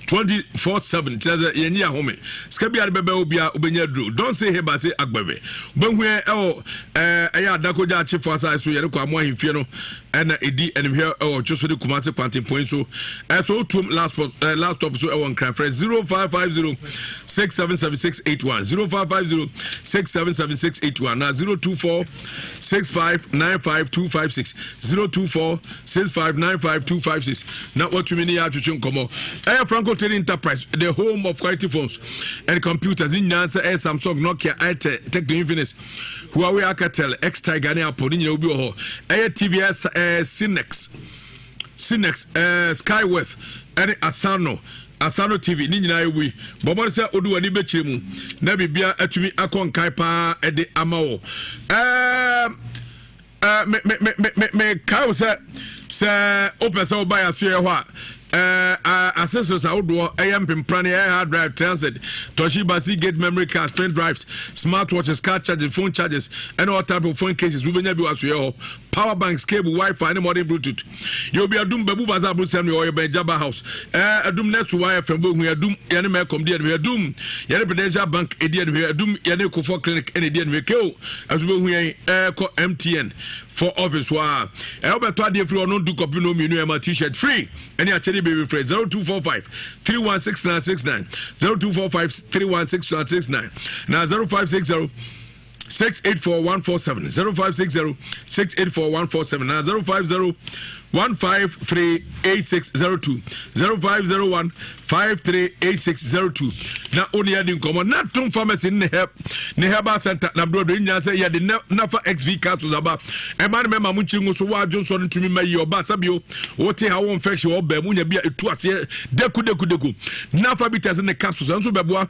24/7 kyerɛ sɛ yɛnyi ahome. Sika biara bɛbɛ wo bia wobɛnya aduro. Don't say heba, say agbɛvɛ. Wobɛhu ɛ ɛwɔ ɛyɛ adakogya akyefo asase so yɛde kɔ amo ahemfie no ɛna ɛdi animhwɛ ɛwɔ ɔtwe so de Kumase kwantempɔn so ɛso wotuom last last stop so ɛwɔ Nkran. Frɛ 0550 677681, 0550 677681 na 024 6595256, 024 6595256 na watumi ne yɛ atwetwe nkɔmmɔ. Ɛyɛ Franco Trading Enterprise, the home of quality phones and computers. Ne nyinaa sɛ ɛyɛ Samsung, Nokia, Itel, Tecno, Infinix, Huawei, Alcatel, X Tiger ne Apple ne nyinaa obi wɔ hɔ. Ɛyɛ TVS, ɛyɛ Synex, Skyworth ɛne Asano TV ne nyinaa ewi. Bɔbɔ sɛ wode w'ani bɛkyerɛ mu na biribia atumi akɔ nkae paa ɛde ama wo. Ɛɛ me me me me me kae wo sɛ wopɛ sɛ woba yɛ asoɛ hɔ a, accessories ahodoɔ ɛyɛ mpemprane, ɛyɛ hard drive, transit, Toshiba, Seagate memory cards, pen drives, smartwatches, car charges, phone charges ɛne all type of phone cases wobɛnya bi wɔ asoɛ hɔ. Power banks, cable, wifi ne modern Bluetooth. Yɛ obi Adum Babu Bazaar Brusɛm ne ɔyɛ bɛn Jaba House, Adum next to YFM bɛhu Adum. Yɛne Mɛkɔm di animhwɛ Adum, yɛne Prudential Bank ɛdi animhwɛ Adum, yɛne Kofoɔ Clinic ɛna ɛdi animhwɛ keo ɛso bɛhu yɛn ɛkɔ MTN for office hɔ a ɛwɔ bɛtɔ adeɛ firi ɔno du kɔpi no mmienu ɛma t-shirt free ɛne akyɛde bebree. Frɛ 0245 316969, 0245 316969 na 0560 684147, 0560 684147 na 050 1538602, 0501 538602 na wo ne yɛde nkɔmmɔ. Na Tom Pharmacy ne herb ne herbal center na borɔdo nyinaa sɛ yɛde nafa XV capsules aba. Ɛma no mɛma mo nkyiri ngo so woadwo nsɔ no ntumi ma yi ɔba sɛbio wote ha wo infection ɔbaa mu nya bi a ɛtu aseɛ deku deku deku. Nafa bitters ne capsules nso bɛboa.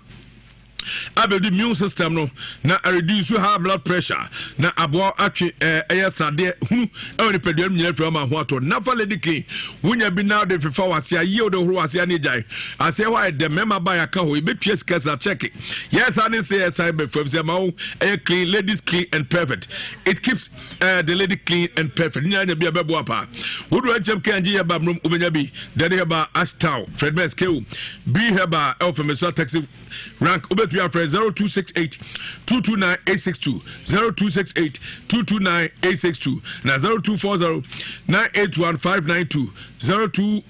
Abɛdi immune system no na areduce high blood pressure na aboa atwe ɛyɛ sradeɛ hunu ɛwɔ nipadua no nyinaa firi ama ho atɔ. Nafa Lady Clean wonya bi na de fefa wase ayie wode horo wase ane agyae aseɛ hɔ ayɛ dɛ mmarima ba yɛaka hɔ yɛbɛtua sika sa check yɛ saa ne sɛ yɛsan bɛfam sɛ ma wo ɛyɛ clean ladies clean and perfect it keeps uh, the lady clean and perfect nyinaa nya bi a bɛboa paa wodu nkyɛm kɛngye yɛ ba mmrom wobɛnya bi dɛne hɛba ashtown fred mess kew b hɛba ɛwɔ fɛmɛsua taxi rank wobɛtumi afrɛ 0268 229 862 0268 229 862 na 0240 981 592 0240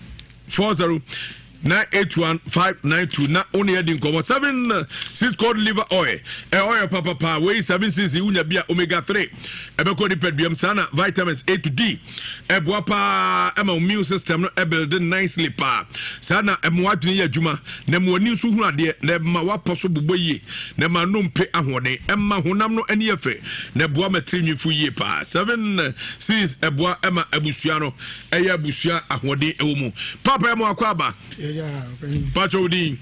981592 na wo ne adi nkɔmmɔ 7 6 cod liver oil ɛ oil papapa wei 7 6 wonya bi a omega 3 ɛbɛkɔ nipaduam saa na vitamins A to D ɛboa paa ɛma immune system no ɛbuild nicely paa saa na ɛmoa adwene yɛ adwuma na ɛma w'ani nso hunu adeɛ na ɛma wapɔ so bobɔ yie na ɛma nnompe ahoɔden ɛma honam no ani yɛ fɛ na ɛboa ma tirinwi fo yie paa 7 6 ɛboa ɛma abusua no ɛyɛ abusua ahoɔden ɛwɔ mu papa ɛmo akɔ aba pakyɛ wo din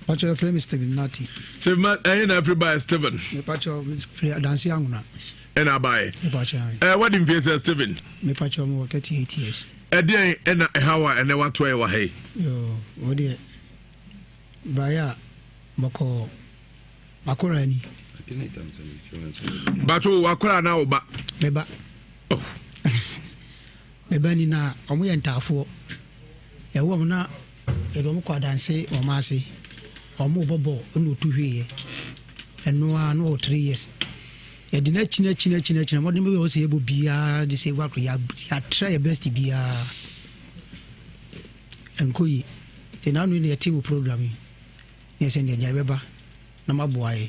pakyɛ frɛ me Steven Nati Steven ɛyɛ na afiri baɛ Steven pakyɛ firi adanse anwona ɛna abaɛ ɛ wadi mfie sɛ Steven mepakyɛ mo wɔ 38 years ɛdeɛn ɛna ɛhaw a ɛnɛ wato ɛyɛ wɔ ha yi wo deɛ baeɛ a bɔkɔɔ makora ni bato wakora na wo ba meba oh. Me ba ni na ɔmo yɛ ntaafoɔ. Yɛwo ɔmo na yɛde ɔmo kɔ adanse wɔn ase. Ɔmo bɔ bɔɔl ɛna otu hweeɛ. Ɛno ara na ɔwɔ 3 years. Yɛde no akyini akyini akyini akyini mmɔden bɛbi a ɔsɛ yɛbɔ biara de sɛ wakoro yɛatra yɛ best biara. Ɛnkɔ yie. Nti na ano yi na yɛte mu program yi. Na yɛsɛ deɛ yɛbɛba na maboa yɛ.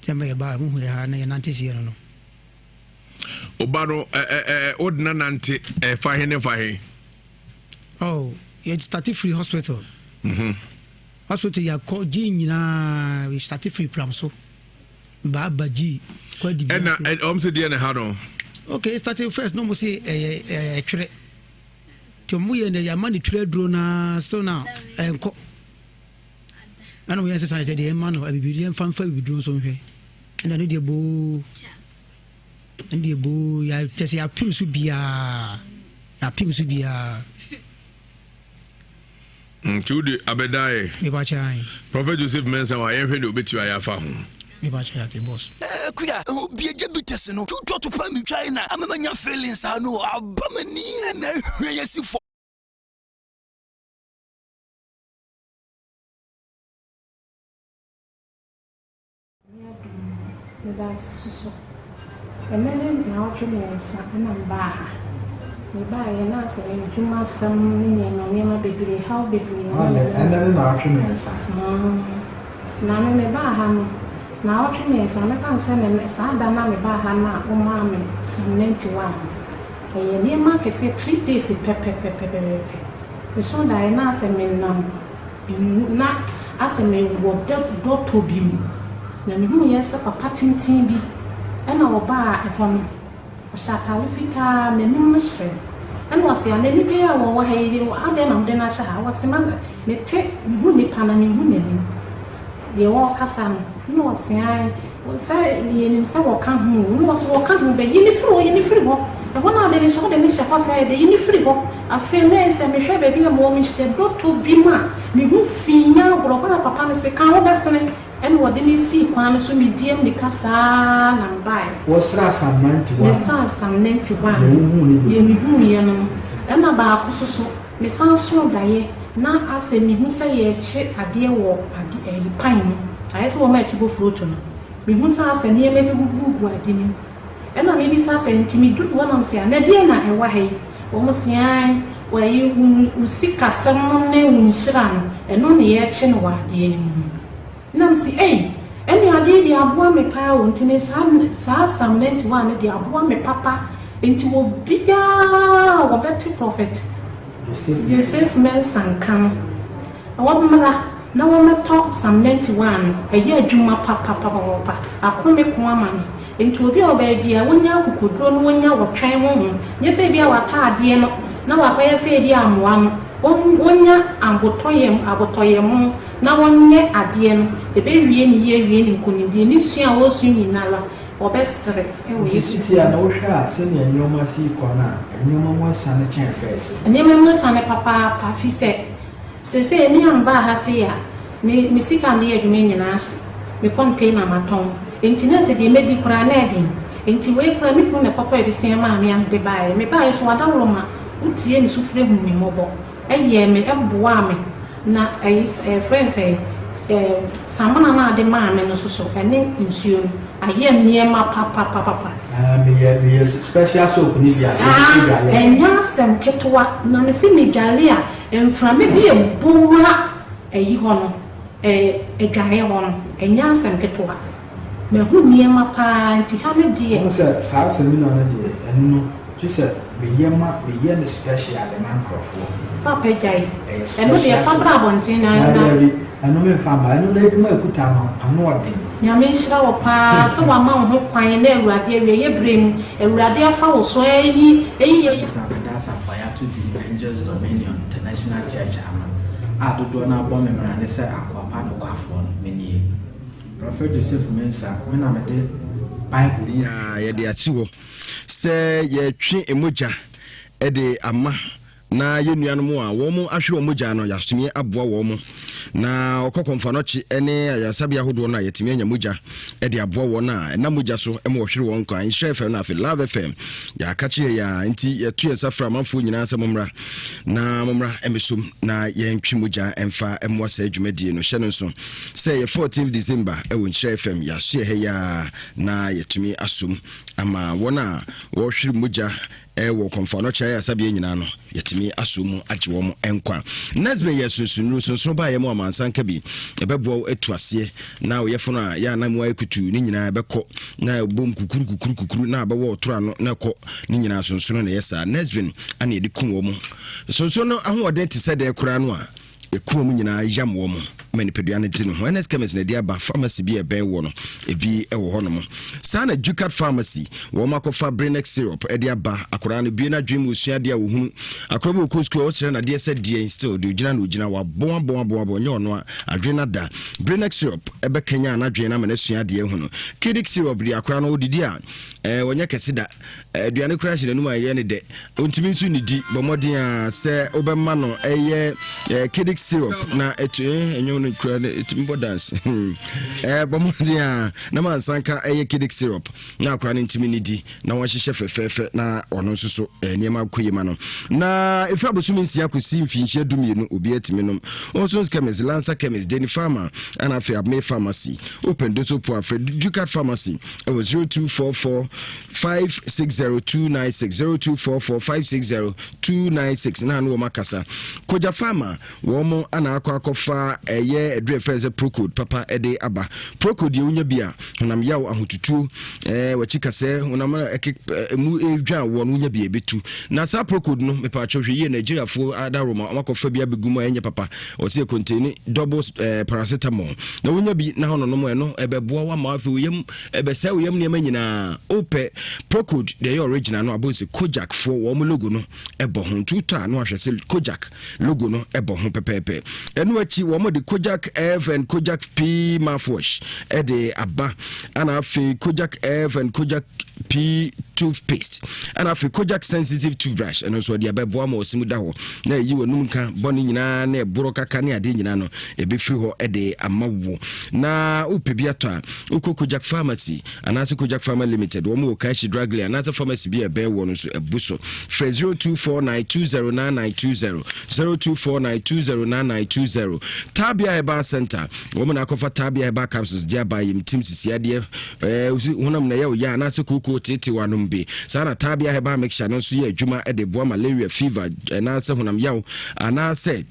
Sɛ mɛ yɛba a mohu yɛ ha na yɛnante seɛ no no. Oba no wode na nante fa he ne fa he? Oh, yɛ starte free hospital. Mm -hmm. Hospital yɛakɔ gye nyinaa we starte free pram so. Baaba gyi kɔ adi bi. Ɛna ɔm sɛ deɛ ne ha no. Okay, starte first no mo se ɛyɛ ɛtwerɛ. Nti ɔmo yɛ no yɛama ne twerɛ aduro naa so na ɛnkɔ. Ɛna ɔmo yɛ sɛ sanitɛ deɛ ɛma no abibiduro ɛmfa mfa abibiduro nso nhwɛ. Ɛna ne deɛ boo. Ɛne deɛ boo ya kyɛ sɛ yɛapem so biara yɛapem so biara. Nti wode abɛdaeɛ. Mepakyɛ ae. Prophet Joseph Mensah wa yɛhwɛ deɛ obɛtumi ayɛ afa ho. Mepakyɛ yɛate boss. Eh kuya obi agya bitters no tutu ɔtopa metwae na ama manya feelings saa no aba m'ani na ahwɛ yɛsi fam. Nyame adom mu, meda ase soso. Ɛnnɛ ne nnawɔtwe miɛnsa na mebaa ha. Mebaeɛ na asɛ m'adwuma asɛm ne nneɛma nneɛma bebree, haw bebree na Maame, ɛnnɛ ne nnawɔtwe miɛnsa. Na me mebaa ha no, nnawɔtwe miɛnsa, mɛka no sɛ ne saa da no a mebaa ha no a womaa me Psalm 91 no, ɛyɛ nneɛma akɛseɛ, three days pɛpɛpɛpɛpɛpɛ. Mesoo daeɛ na asɛ menam Nwu na asɛ me wɔ dɔtɔ bi mu na me huuiɛ sɛ papa tenten bi ɛna ɔbaa ɛhɔ no ɔhyɛ ataare fitaa n'anim no hyerɛn ɛna ɔse anɛ nipa yi a wɔwɔ ha yi adɛn na mode no ahyɛ ha ɔse ma mete mehu nipa na menhu n'anim deɛ ɔɔkasa no ɛna ɔse ae Sɛ yɛnim sɛ wɔka ho o, na wɔse wɔka ho bɛ, yi no firi hɔ, yi no firi hɔ. Ɛhɔ no a wɔde no hyɛ hɔ de no hyɛ hɔ sɛɛ de, yi no firi hɔ. Afei na ɛyɛ sɛ mehwɛ baabi a mewɔ, mehyɛ dɔtɔ bi mu a me ho fi nyɛ agorɔ. Hɔ na papa no se, ka wo bɛsene. Ɛna wɔde me sii kwan no so, medii ammirika saa ara na mebaeɛ. Wɔsraa Psalm 91. Mesaa Psalm 91 Deɛ wohuu no deɛ mehuuiɛ no no. Ɛna baako nso so, mesan soo daeɛ. Na asɛ mehu sɛ yɛrekye adeɛ wɔ ade ɛyi pan mu, ayɛ sɛ wɔn a ɛkye bofrot no. Mehu sɛ asɛ nneɛma bi gugugu ade no mu. Ɛna mebisa sɛ, nti meduru hɔ na mese a, na deɛn na ɛwɔ ha yi? Wɔn se ae, wɔ ayi wo wo sikasɛm no ne wo nhyira no, ɛno na yɛrekye no wɔ adeɛ no mu no. Na mese, ei, ɛnneɛ adeɛ yi deɛ aboa me paa o, nti me saa saa Psalm 91 no deɛ aboa me papa, nti obiara a wɔbɛte Prophet Joseph Mensah nka no, wɔmmra na wɔmmɛtɔ Psalm 91 no, ɛyɛ adwuma papapapapa, ako me ko ama me. Nti obi a ɔwɔ baabi a wonya akokoduro no wonya wɔtwɛn honhom, nyɛ sɛ ebia watɔ adeɛ no na wakɔyɛ sɛ ebia amoa no, wɔn wɔnya. abotɔyam abotɔyam na wɔnyɛ adeɛ no, ɛbɛwie ne yie awie ne nkonimdie. Ne sua a ɔresua nyinara, ɔbɛsere wɔ Nti Yesu sisi a na wohwɛ a sɛnea nneɛma si kɔ no a, nneɛma mu asiane kyɛn first? Nneɛma mu asiane papaapa, fi sɛ seesei me a mebaa ha sei a, me me sika a mede yɛ adwuma nyinaa ahye, me container matɔn, enti na sɛ deɛ mɛdi koraa na ɛden. Enti wei koraa me kunu na ɛkɔtɔɔ abisia maa me a mede baeɛ. Mebaeɛ nso wadaworo ma wotie ne sufrɛ hu me mmɔbɔ, ɛyɛɛ me, ɛboaa me. Na ɛyi yɛfrɛ no sɛn, ɛɛ samina no a ɔde maa me no nso so, ɛne nsuo no, ayɛ nneɛma papapapapa. Ah, meyɛ meyɛ special soap ne bi a Saa, mede dwale. ɛnyɛ asɛm ketewa. Na mese medwale a, mframa bi ɛbɔ wura ɛyi hɔ no, ɛɛ adwaeɛ hɔ no, ɛnyɛ asɛm ketewa. Mahu nneɛma paa, nti ha no deɛ. Wohu sɛ saa samina no deɛ, ɛno no, gye sɛ meyɛ ma meyɛ no special de ma nkurɔfoɔ. Papa gyae. Ɛyɛ Ɛno deɛ special fa soap. bra abɔnten na Dabi na. dabi, ɛno memfa mma. Ɛno no adwuma a ɛkuta no, ano ɔden. Nyame nhyira wo paa sɛ wama wo ho kwan na Awurade awieɛ berɛ mu Awurade afa wo so ayi ayi yɛ. Bisa meda asafo a yɛato din Angels Dominion International Church ano a dodoɔ no ara bɔ me mmara ne sɛ akoa pa nokwafoɔ no, menie. Prophet Joseph Mensah, me na mede Bible yi a yɛde asi hɔ sɛ yɛtwe mogya de ama na yɛn nuanom a wɔn ahwere wɔn mogya no yɛatumi aboa wɔn na ɔkɔ kɔmfanɔkye ne ayaresabea ahodoɔ no a yɛtumi anya mogya de aboa wɔn a ɛnam mogya so ma wɔhwere wɔn nkwa. Nhyira FM no afei Love FM yɛaka kye yɛ a nti yɛto yɛn nsa frɛ amanfoɔ nyinaa sɛ mommra na mommra mmɛsom na yɛntwe mogya mfa mmoa saa dwumadie no. Hyɛ no nso sɛ yɛ 14 December ɛwɔ Nhyira FM yɛaso yɛ ha yi a na yɛtumi asom ama wɔn a wɔhwere mogya wɔ Kɔmfoanɔkye ayaresabea nyinaa no, yɛatumi asɔ mu agye wɔn nkwa. Nesbin yɛ sunsonnuru, sonsono baeɛ mu amansa nka bi. Ɛbɛboa wo atu aseɛ na wo yɛfono a yɛ a na mu ayɛ kutuu ne nyinaa ɛbɛkɔ na ɛbom kukuru kukuru kukuru na abɛwɔ ɔtoro ano na ɛkɔ ne nyinaa sonsono na ɛyɛ saa. Nesbin ana yɛde ku wɔn. Sonsono no ahoɔden te sɛ dɛn koraa no a, Ɛku wɔn nyinaa, yam wɔn ma nipadua no te ne ho. NS Chemist na ɛde aba, pharmacy bi a ɛbɛn woɔ no, ebi wɔ hɔnom. Saa na Jucat Pharmacy, wɔn akɔfa Brinex syrup de aba. Akwadaa no bue n'adwene mu, ɔsua adeɛ a ɔhunu. Akwadaa bi ɔkɔ sukuu a wɔkyerɛ no adeɛ sɛ deɛn, still deɛ ɔgyina na ɔgyina. Wabɔn abɔn abɔn abɔn, nyɛ ɔno a, adwene no ada. Brinex syrup ɛbɛkanyan n'adwene no ama no asua adeɛ ahunu. Kidic syrup deɛ akwadaa no ɔdidi a, ɛɛ ɔnyɛ kɛse da. Aduane koraa hyɛ n'anum a ɛyɛ ne dɛ. Ɔntumi nso nnidi. Bɔ mmɔden a sɛ wobɛma no ɛyɛ Kedic syrup na ɛtu ɛnyɛ no kura no ɛtumi bɔ dance. Bɔ mmɔden a na ma nsanka ɛyɛ Kedic syrup na akora no ntumi nnidi na wɔahyehyɛ fɛfɛɛfɛ na ɔno nso so nneɛma kɔ yie ma no. Na ɛfiri abosome nsia kɔsi mfinhyia 12 obiara tumi nom. Olson's Chemist, Lancer Chemist, Deni Pharma ɛna afei Abme Pharmacy. Open Doso Po afrɛ Ducat Pharmacy ɛwɔ 0244 560 296 0244 560 296 na ano wɔn akasa. Kogya Pharma wɔn ana akɔ akɔfa ɛyɛ aduru ɛfɛn sɛ Procode papa ɛde aba. Procode deɛ wonya bi a honam yaw ahotutuo ɛɛ wɔkyi kasɛ honam ɛke ɛmu edwa wɔn wonya bi ebetu. Na saa Procode no mepatwo hwɛ yie, Nigeriafoɔ adaworoma wɔn akɔfa bi abegu mu a ɛnyɛ papa. Ɔsɛ contain double paracetamol na wonya bi na hɔ nonom ɛno ɛbɛboa wo ama afei woyam ɛbɛsɛe wo yam nneɛma nyinaa. Wopɛ Procode deɛ ɛyɛ original no abɔ sɛ Kojak foɔ wɔn logo no ɛbɔ ho, nti wotɔ a na wahwɛ sɛ Kojak logo no ɛbɔ ho pɛpɛɛpɛ. Ɛno akyi wɔn de Kojak F and Kojak P mouthwash ɛde aba, ɛna afei Kojak F and Kojak P toothpaste, ɛna afei Kojak sensitive toothbrush. Ɛno nso ɔde abɛboa ma ɔsi mu da hɔ na ɛyi w'anum nka bɔne nyinaa na ɛborɔ kaka ne adeɛ nyinaa no ɛbɛfiri hɔ ɛde ama wo. Na wopɛ bi atɔ a, wokɔ Kojak Pharmacy anaasɛ Kojak Pharma Limited, wɔn wɔ Kanshi Drug Lane, anaasɛ pharmacy bi a ɛbɛn wɔ no nso ɛbu so. Frɛ 0249209920, 0249209920. Tabia Herbal Center, wɔn na akɔfa Tabia Herbal Capsules de aba. Yɛm tim sisi adeɛ honam na ɛyɛ wo ya anaasɛ kookoo teete w'anom bi. Saa na Tabia Herbal Mixture no nso yɛ adwuma de boa malaria, fever anaasɛ honam yaw anaasɛ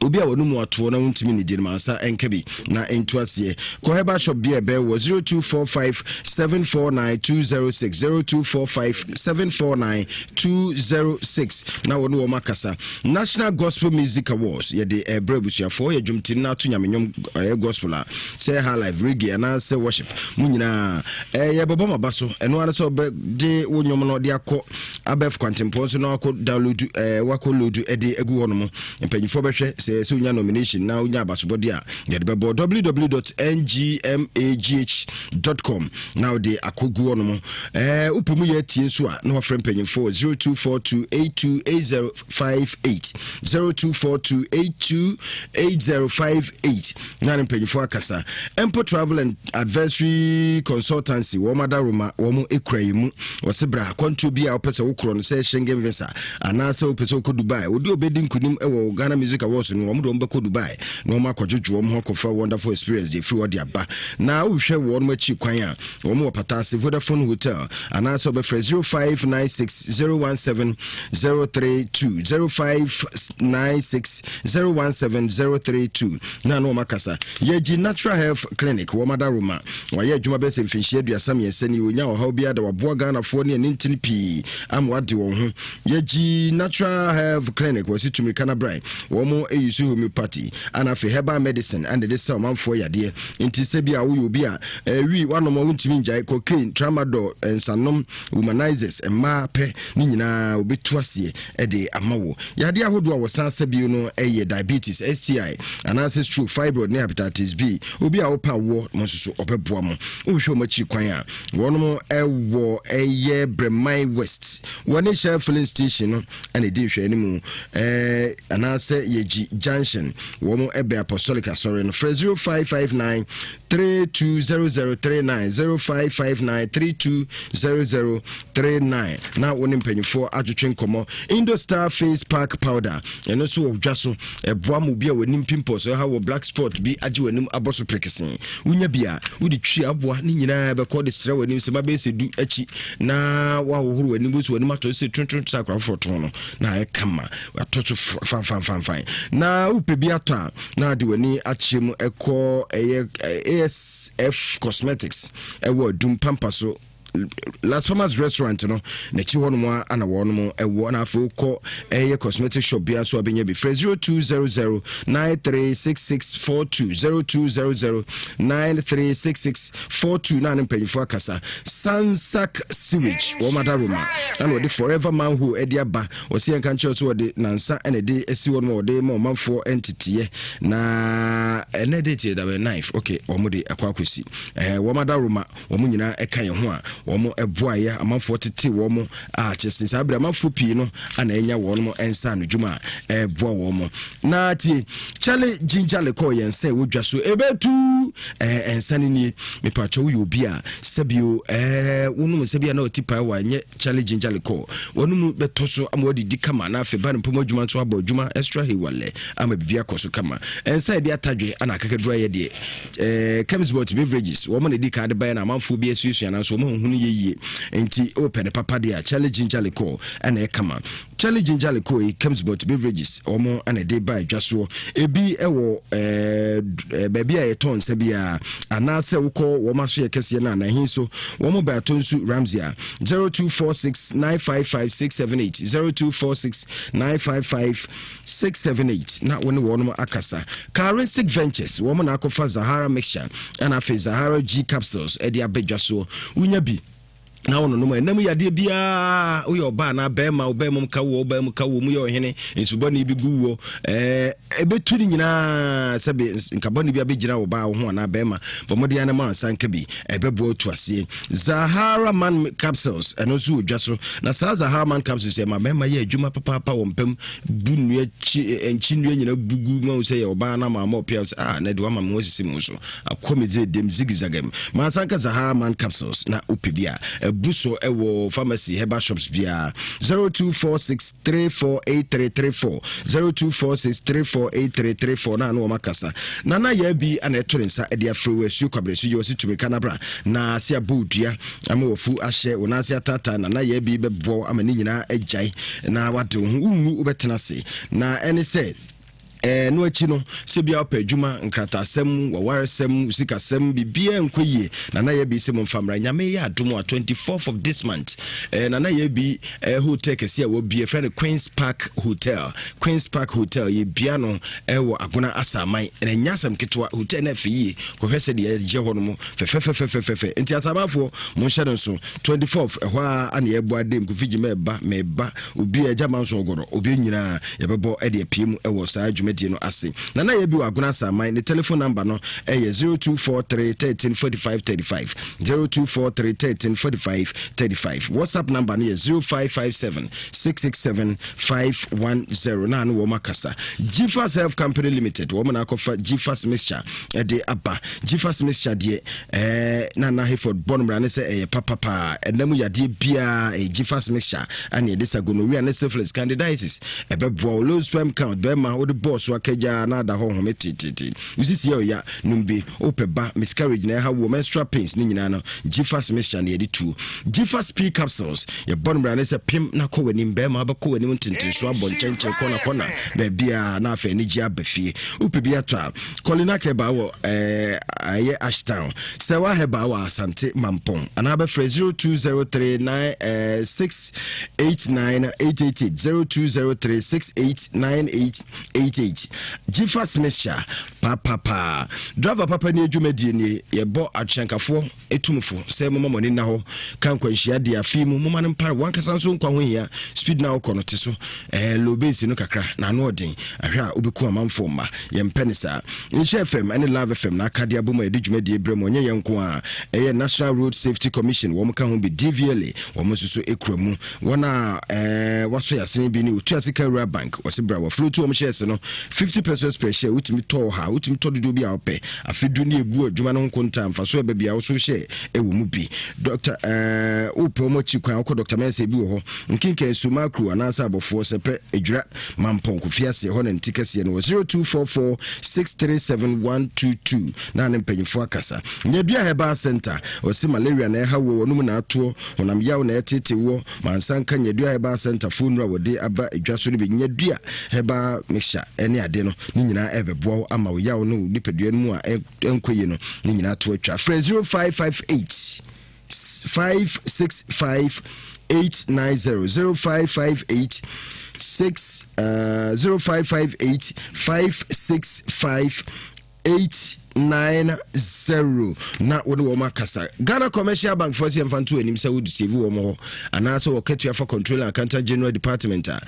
obi a wɔn mu atoɔ na wontumi ne di no mansa nka bi na ntu aseɛ. Kɔ herbal shop bi a ɛbɛn wɔ 0245 749 206, 0245 749 206 na wɔne wɔn akasa. National Gospel Music Awards yɛde ɛbrɛ abusuafoɔ yɛ dwomtini na ato nyame nnwom, ɛyɛ gospel a sɛ high life, reggae anaasɛ worship mu nyinaa ɛyɛ bɔbɔ ma ba so. Ɛno ara sɛ ɔbɛgye wo nnwom no de akɔ abɛf kwantempɔn so na wakɔ download, wakɔ load ɛde agu hɔ nom. Mpanyinfoɔ bɛhwɛ sɛ Awards, sɛ wonya nomination na wonya abasobɔde a yɛde bɛbɔ. www.ngmagh.com na wode akɔgu hɔ nom. Wopɛ mu yɛ atie nso a, na wafrɛ mpanyimfoɔ 0242828058, 0242828058, na ne mpanyimfoɔ akasa. Mpo Travel and Advisory Consultancy, wɔn adaroma wɔn ekura yi mu. Wɔsi bra akwantuo bi a wopɛ sɛ wokorɔ no, sɛ Schengen visa anaasɛ wopɛ sɛ wokɔ Dubai, wode obɛdi nkonim wɔ Ghana Music Awards no, wɔn de wɔn bɛkɔ Dubai na wɔn akɔdwodwo wɔn ho akɔfa wonderful experience de efiri hɔ de aba. Na wohwɛ wɔn akyi kwan a, wɔn wɔ Pataase Vodafone Hotel, anaasɛ wɔbɛfrɛ 0596 017 032, 0596 017 032, na wɔn akasa. Yɛgyi Natural Health Clinic, wɔn adaroma wɔayɛ adwuma bɛyɛ sɛ mfinhyia 33 ni. Wɔnya ɔhaw biara da waboa Ghanafoɔ ne ɛne ntini pii ama wade wɔn ho. Yɛgyi Natural Health Clinic, wɔsi tumirika na bran. Wɔn ɛyi so homeopathy ana afei herbal medicine ana de sɛ ɔmanfoɔ yadeɛ. Nti sɛ bi a woyɛ obi a ɛwi wanom a wontumi ngyae cocaine, tramadol, nsanom, womanizers, mmaa pɛ ne nyinaa, wobɛtu aseɛ ɛde ama wo. Yadeɛ ahodoɔ a wɔsan sɛ bio no ɛyɛ diabetes, STI anaasɛ stroke, fibroid ne hepatitis B. Obi a wopɛ awoɔ mo nso so, ɔbɛboa mo. Wohwehwɛ wɔn akyi kwan a, wɔnom ɛwɔ ɛyɛ Breman West, wɔne Shell filling station no ɛna ɛdi nhwɛ anim, anaasɛ Yɛgyi Junction, wɔn ɛbɛn Apostolic Asɔre no. Frɛ 0559 320039, 0559 320039, na wo ne mpanyinfoɔ atwetwe nkɔmmɔ. Indostar Face Pack Powder, ɛno nso wɔ dwa so, ɛboa ma obi a w'anim pimples ɛha wɔ, black spot bi agye w'anim abɔ so prekesee. Wonya bi a wode twi aboa ne nyinaa bɛkɔ de srɛ w'anim sɛ mabɛyɛ sɛ du akyi na woahohoro w'anim wosi w'anim atɔ sɛ tuntum sɛ akora foforɔ tɔn no na ayɛ kama, atɔ so fanfanfanfan. Na wopɛ bi atɔ a, na ade w'ani akyerɛ mu ɛkɔ ɛyɛ ASF Cosmetics, ɛwɔ Adum Pampa so, Las Palmas Restaurant no n'akyi hɔ nom a ana wɔnom ɛwɔ. Na afei wokɔ ɛyɛ cosmetic shop biara so abɛnya bi. Frɛ 0200 936642, 0200 936642, na ne mpanyinfoɔ akasa. Sansak Sewage, wɔn adaroma ɛna wɔde Forever Manhole ɛde aba. Wɔsi yɛn ka nkyerɛ so, wɔde nansa ɛna ɛde asi hɔ nom a wɔde ma ɔmanfoɔ nteteɛ. Na ɛnɛ date yɛ dabɛ 9. Okay, wɔn de ɛkɔ akɔsi wɔn adaroma. Wɔn nyinaa ɛka yɛn ho a wɔn ɛboa yɛ amanfoɔ tete wɔn a kyerɛ sɛ saa abiri amanfoɔ pii no ana ɛnya wɔn nsa ano dwuma a ɛboa wɔn. Na tie, Charlie Ginger Liquor, yɛn nsa ɛwɔ dwa so ɛbɛtu nsa no nie. Mipatwa, woyɛ obi a sɛbio wonom nsa bi a na ɔti paa wa nyɛ Charlie Ginger Liquor, wɔn bɛtɔ so ama wɔdidi kama, na afei ba ne mpɔmɔ adwuma nso abɔ adwuma extra hewalɛ ama biribi akɔ so kama. Nsa yɛde atadwe ana akakaduro ayɛ deɛ Chemsbot Beverages wɔn na ɛdi kan de baeɛ, na amanfoɔ bi asuasua, nanso wɔn ahunu yɛ yie. Nti wopɛ ne papa deɛ a, Charlie Ginger Liquor ɛna ɛkama. Charlie Ginger Liquor yi, Chemsbot Beverages wɔn ɛna ɛde ba adwa soɔ. Ebi ɛwɔ baabi a yɛtɔn nsa biara, anaasɛ wokɔ wɔn aso yɛ kɛseɛ no anahin so, wɔn baato nso Ramsey a 0246 955 678, 0246 955 678, na wo ne wɔnom akasa. Caristic Ventures, wɔn na akɔfa Zahara Mixture ɛna afei Zahara G Capsules ɛde abɛdwa soɔ. Wonya bi na wɔn nom ɛnam yadeɛ biara. Woyɛ ɔbaa na bɛrima, ɔbaa mu ka wɔ, ɔbaa mu ka wɔ mu yɛ ɔhene nsubɔne bi gu wɔ ɛbɛtu ne nyinaa, sɛbe nkabɔne bi abɛgyina ɔbaa wo ho anaa bɛrima, bɔ mmɔden anam ansa nka bi ɛbɛboa tu aseɛ. Zahara Man Capsules, ɛno nso wɔ dwa so. Na saa Zahara Man Capsules ɛma mmarima yɛ adwuma papaapa wɔ mpam, bu nnua nkyi nnua nyinaa bugu ma wo sɛ yɛ ɔbaa na maama ɔpia sɛ ah, na de wama me ho asisi mu so akɔ me dze dem zigzagam. Mansa nka Zahara Man Capsules na wopɛ bi a, ɛbu so ɛwɔ pharmacy, herbal shops biara. 0246 348334, 0246 348334, na ano wɔn akasa. Nana yɛ bi ana ɛto ne nsa ɛde afiri wɔ asuo kwabrɛ so yi, wɔsi tumi kanabra na ase abɔ odua ama wɔfu ahyɛ wɔn ase ataataa. Nana yɛ bi bɛboa ama ne nyinaa agyae na wade wo ho, wonwu, wobɛtena ase. Na ɛne sɛ ɛno akyi no, sɛ bia wopɛ adwuma, nkrataasɛm, wawaresɛm, sikasɛm, biribiaa nkɔ yie, Nana yɛ bi sɛ momfa mmra. Nyame yɛ adom a, 24th of this month, Nana yɛ bi hotel kɛseɛ a wɔbie frɛ no Queens Park Hotel. Queens Park Hotel yɛbia no ɛwɔ Agona Asaman, na ɛnyɛ asɛm ketewa. Hotel no afɛ yie, kɔhwɛ sɛ deɛ yɛgye hɔ no mu fɛfɛfɛfɛfɛ. Nti asamanfoɔ, monhyɛ no nso, 24th ɛhɔ a ana yɛbɔ adem. Kofi Gyima ɛba mɛba, obi a agya ma nso ɔgɔrɔ obi nyinaa yɛbɛbɔ ɛde apue mu ɛwɔ saa dwumadie. dwumadie no ase. Nana yɛ bi wɔ Agona Asaman, ne telephone number no ɛyɛ 0243 13 45 35, 0243 13 45 35. WhatsApp number no yɛ 0557 667 510 na ano wɔn akasa. Gfas Health Company Limited, wɔn na akɔfa Gfas mixture ɛde aba. Gfas mixture deɛ, Nana Hayford bɔ no mmara ne sɛ ɛyɛ papapaa. Ɛnam yadeɛ biara, ɛyɛ Gfas mixture ɛne ɛde sa gonorrhea ne syphilis, candidiasis. Ɛbɛboa wo low sperm count, bɛrima wode bɔɔ so akagyaa na ada hɔ home tetete, wosisi yɛ ɔya nom bi. Wopɛ ba, miscarriage na ɛha wo, menstrual pains ne nyinaa no, Gfas mixture ne yɛde tuo. Gfas P capsules, yɛbɔ no mmara ne sɛ pem na kɔ w'anim, bɛrima wobɛkɔ w'anim ntentenso, abɔ nkyɛnkyɛn, kɔna kɔna baabiaa, na afei anigye aba fie. Wopɛ bi atɔ a, Kɔlina Kɛba wɔ ɛyɛ Ashtown, sɛ woahɛba wɔ Asante Mampɔn, anaa bɛfrɛ 0203 9 689 888, 0203 6898 88. Gfas mixture papapaa. Driver papa ne adwumadie nie. Yɛbɔ akyɛnkafoɔ ɛtumfo sɛ moma mo ani nna hɔ ka nkwanhyia deɛ afei mu moma no mpare. Wankasa nso nkwa ho hia. Speed na wokɔ no te so, low base no kakra na ano ɔden ahwɛ a wobɛku amanfoɔ mma. Yɛmpɛ ne saa. Nhyɛ FM ne Love FM na aka de abɔ mu a yɛde dwumadie berɛ mu. Ɔnyɛ yɛn nko a, ɛyɛ National Road Safety Commission, wɔn ka ho bi, DVLA wɔn nso so ɛkura mu. Wɔn a wasɔ yɛasene bi ne Otuase Kawura Bank. Wɔse bra wɔfuro tu wɔn hyɛɛse no 50 pesos per share. Wotumi tɔ ha, wotumi tɔ dodoɔ bi a wopɛ. Afedu ne ebu adwuma no ho nkonta mfa so ɛbɛ bia woso hyɛ ɛwɔ mu bi. Dr wopɛ wɔn akyi kwan, wokɔ Dr Mɛnsɛ bi wɔ hɔ nkenkan suma kuro anaasɛ abɔfoɔ sɛ pɛ adwira Mampɔn Kofi ase hɔ na nti kɛseɛ no wɔ 0244 637 122 na ne mpanyinfoɔ akasa. Nyadua Herbal Center, ɔsi malaria na ɛha wɔ wɔn mu na atoɔ honam yaw na ɛtete wɔ mansa nka. Nyadua Herbal Center fo nnura wɔde aba adwa so no bi, Nyadua Herbal mixture ɛne ade no ne nyinaa ɛbɛboa wo ama wo yaw no nipadua no mu a ɛnkɔ yie no ne nyinaa to atwa. Frɛ 0558 565 890, 0558 6 0558 565 890 na wode wɔn akasa. Ghana Commercial Bank foɔ sɛ yɛmfa nto anim sɛ wode save wɔn hɔ anaasɛ wɔkatua fa Controller Accountant General Department a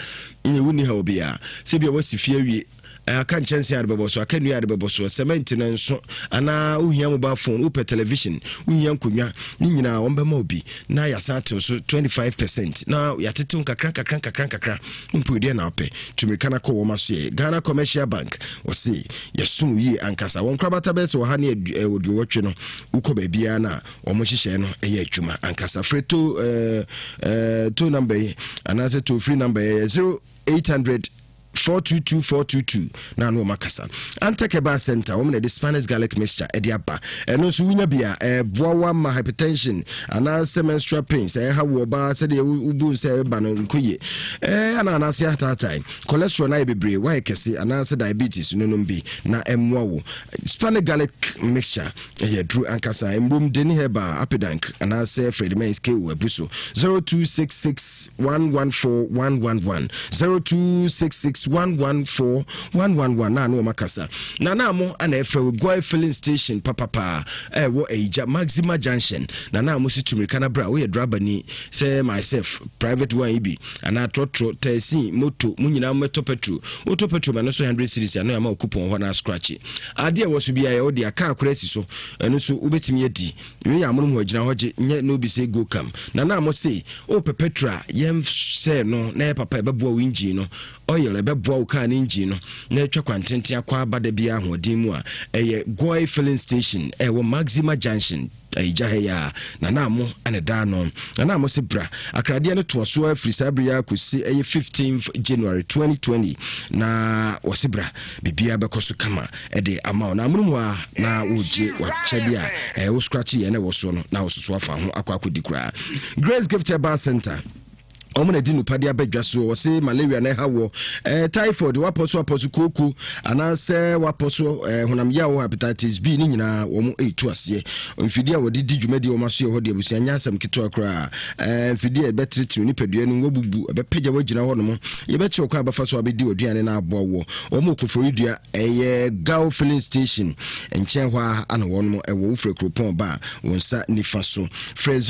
nyɛ wonni ha obiaa sɛ bia wasi fie awie, aka nkyɛnse ade bɛbɔ so, aka nnua ade bɛbɔ so, cement no nso, anaa wohia mobile phone, wopɛ television, wohia nkonnwa ne nyinaa, wɔn bɛma obi na yɛasan atew so 25% na yɛatetew nkakra nkakra nkakra nkakra mpo. Deɛ na wopɛ, tumirika no kɔ wɔn aso. Yɛ Ghana Commercial Bank, wɔse yɛsom yie ankasa. Wɔn korabata bɛyɛ sɛ ɔha ne 80 no, wokɔ baabiara no a wɔn nhyehyɛɛ no ɛyɛ adwuma ankasa. Frɛ to toll number yi anaasɛ toll free number yɛ 0800 422 422 na ano ɔma kasa. Antec Herbal Center, wɔn na ɛde Spanish garlic mixture ɛde aba. Ɛno nso wonya bi a ɛboa wa ma hypertension anaasɛ menstrual pains ɛha wɔ ɔbaa, sɛdeɛ wobu sɛ ɛba no nkɔ yie, ana anaasɛ ataatae, cholesterol no ayɛ bebree, wayɛ kɛse, anaasɛ diabetes no nom bi na ɛmmoa wo. Spanish garlic mixture ɛyɛ duru ankasa. Mbom Deni Herbal, Apedank anaasɛ Fredmans ko abu so 0266 114 111, 0266 114 111 na ano ɔma kasa. Na na mo ana ɛfrɛ wo Goil filling station papapaa ɛwɔ Ayigya Maxima Junction. Na na mo si tumirika no berɛ a woyɛ driver ni sɛ myself, private one yi bi anaa trɔtrɔ, taxi, moto, mo nyinaa mɛtɔ petrol. Wotɔ petrol ma no so 100 cedis ano ama wo coupon hɔ na scratch adeɛ ɛwɔ so biara. Yɛwɔ de aka akora asi so, ɛno nso wobɛtumi adi. Wei yɛ amonom hɔ agyina hɔ gye nyɛ na obi sɛ go kam. Na na mo se wopɛ petrol a yɛmsɛ no na yɛ papa, ɛbɛboa wo engine no oil, ɛbɛboa wo car no engine no na atwa kwantenten akɔ aba da biara ahoɔden mu a, ɛyɛ Goil filling station ɛwɔ Maxima Junction ayigya ha yi a nana mo ɛna daa no. Nana mo se bra akradeɛ no toa so afiri saa bere yi akɔsi ɛyɛ 15th January 2020 na wɔse bra, biribiara bɛkɔ so kama ɛde ama wo. Na amonom hɔ a na wogye wakyɛdeɛ a ɛwɔ scratch yɛ na ɛwɔ soɔ no na wɔsoso afa ho akɔ akɔdi koraa. Grace Gift Herbal Center, ɔmo na di nupa de aba dwa so. Wɔse malaria na ɛha wɔ, typhoid, wapɔ so apɔ so kooko anaasɛ wapɔ so honam yaw, hepatitis B ne nyinaa, wɔn ɛretu aseɛ. Mfidie a wɔde di dwumadi wɔn aso yɛ hɔ de abusua nyɛ asɛm ketewa koraa. Mfidie a ɛbɛteretere nipadua no wɔbubu, ɛbɛpagya wɔagyina hɔ nom, yɛbɛkyerɛ kwan a bɛfa so abɛdi aduane no aboa wɔ wɔn. Kofori dua ɛyɛ Gao filling station nkyɛn hɔ a ana wɔn ɛwɔ. Wofrɛ kuropɔn ba a, wɔn nsa nifa so. Frɛ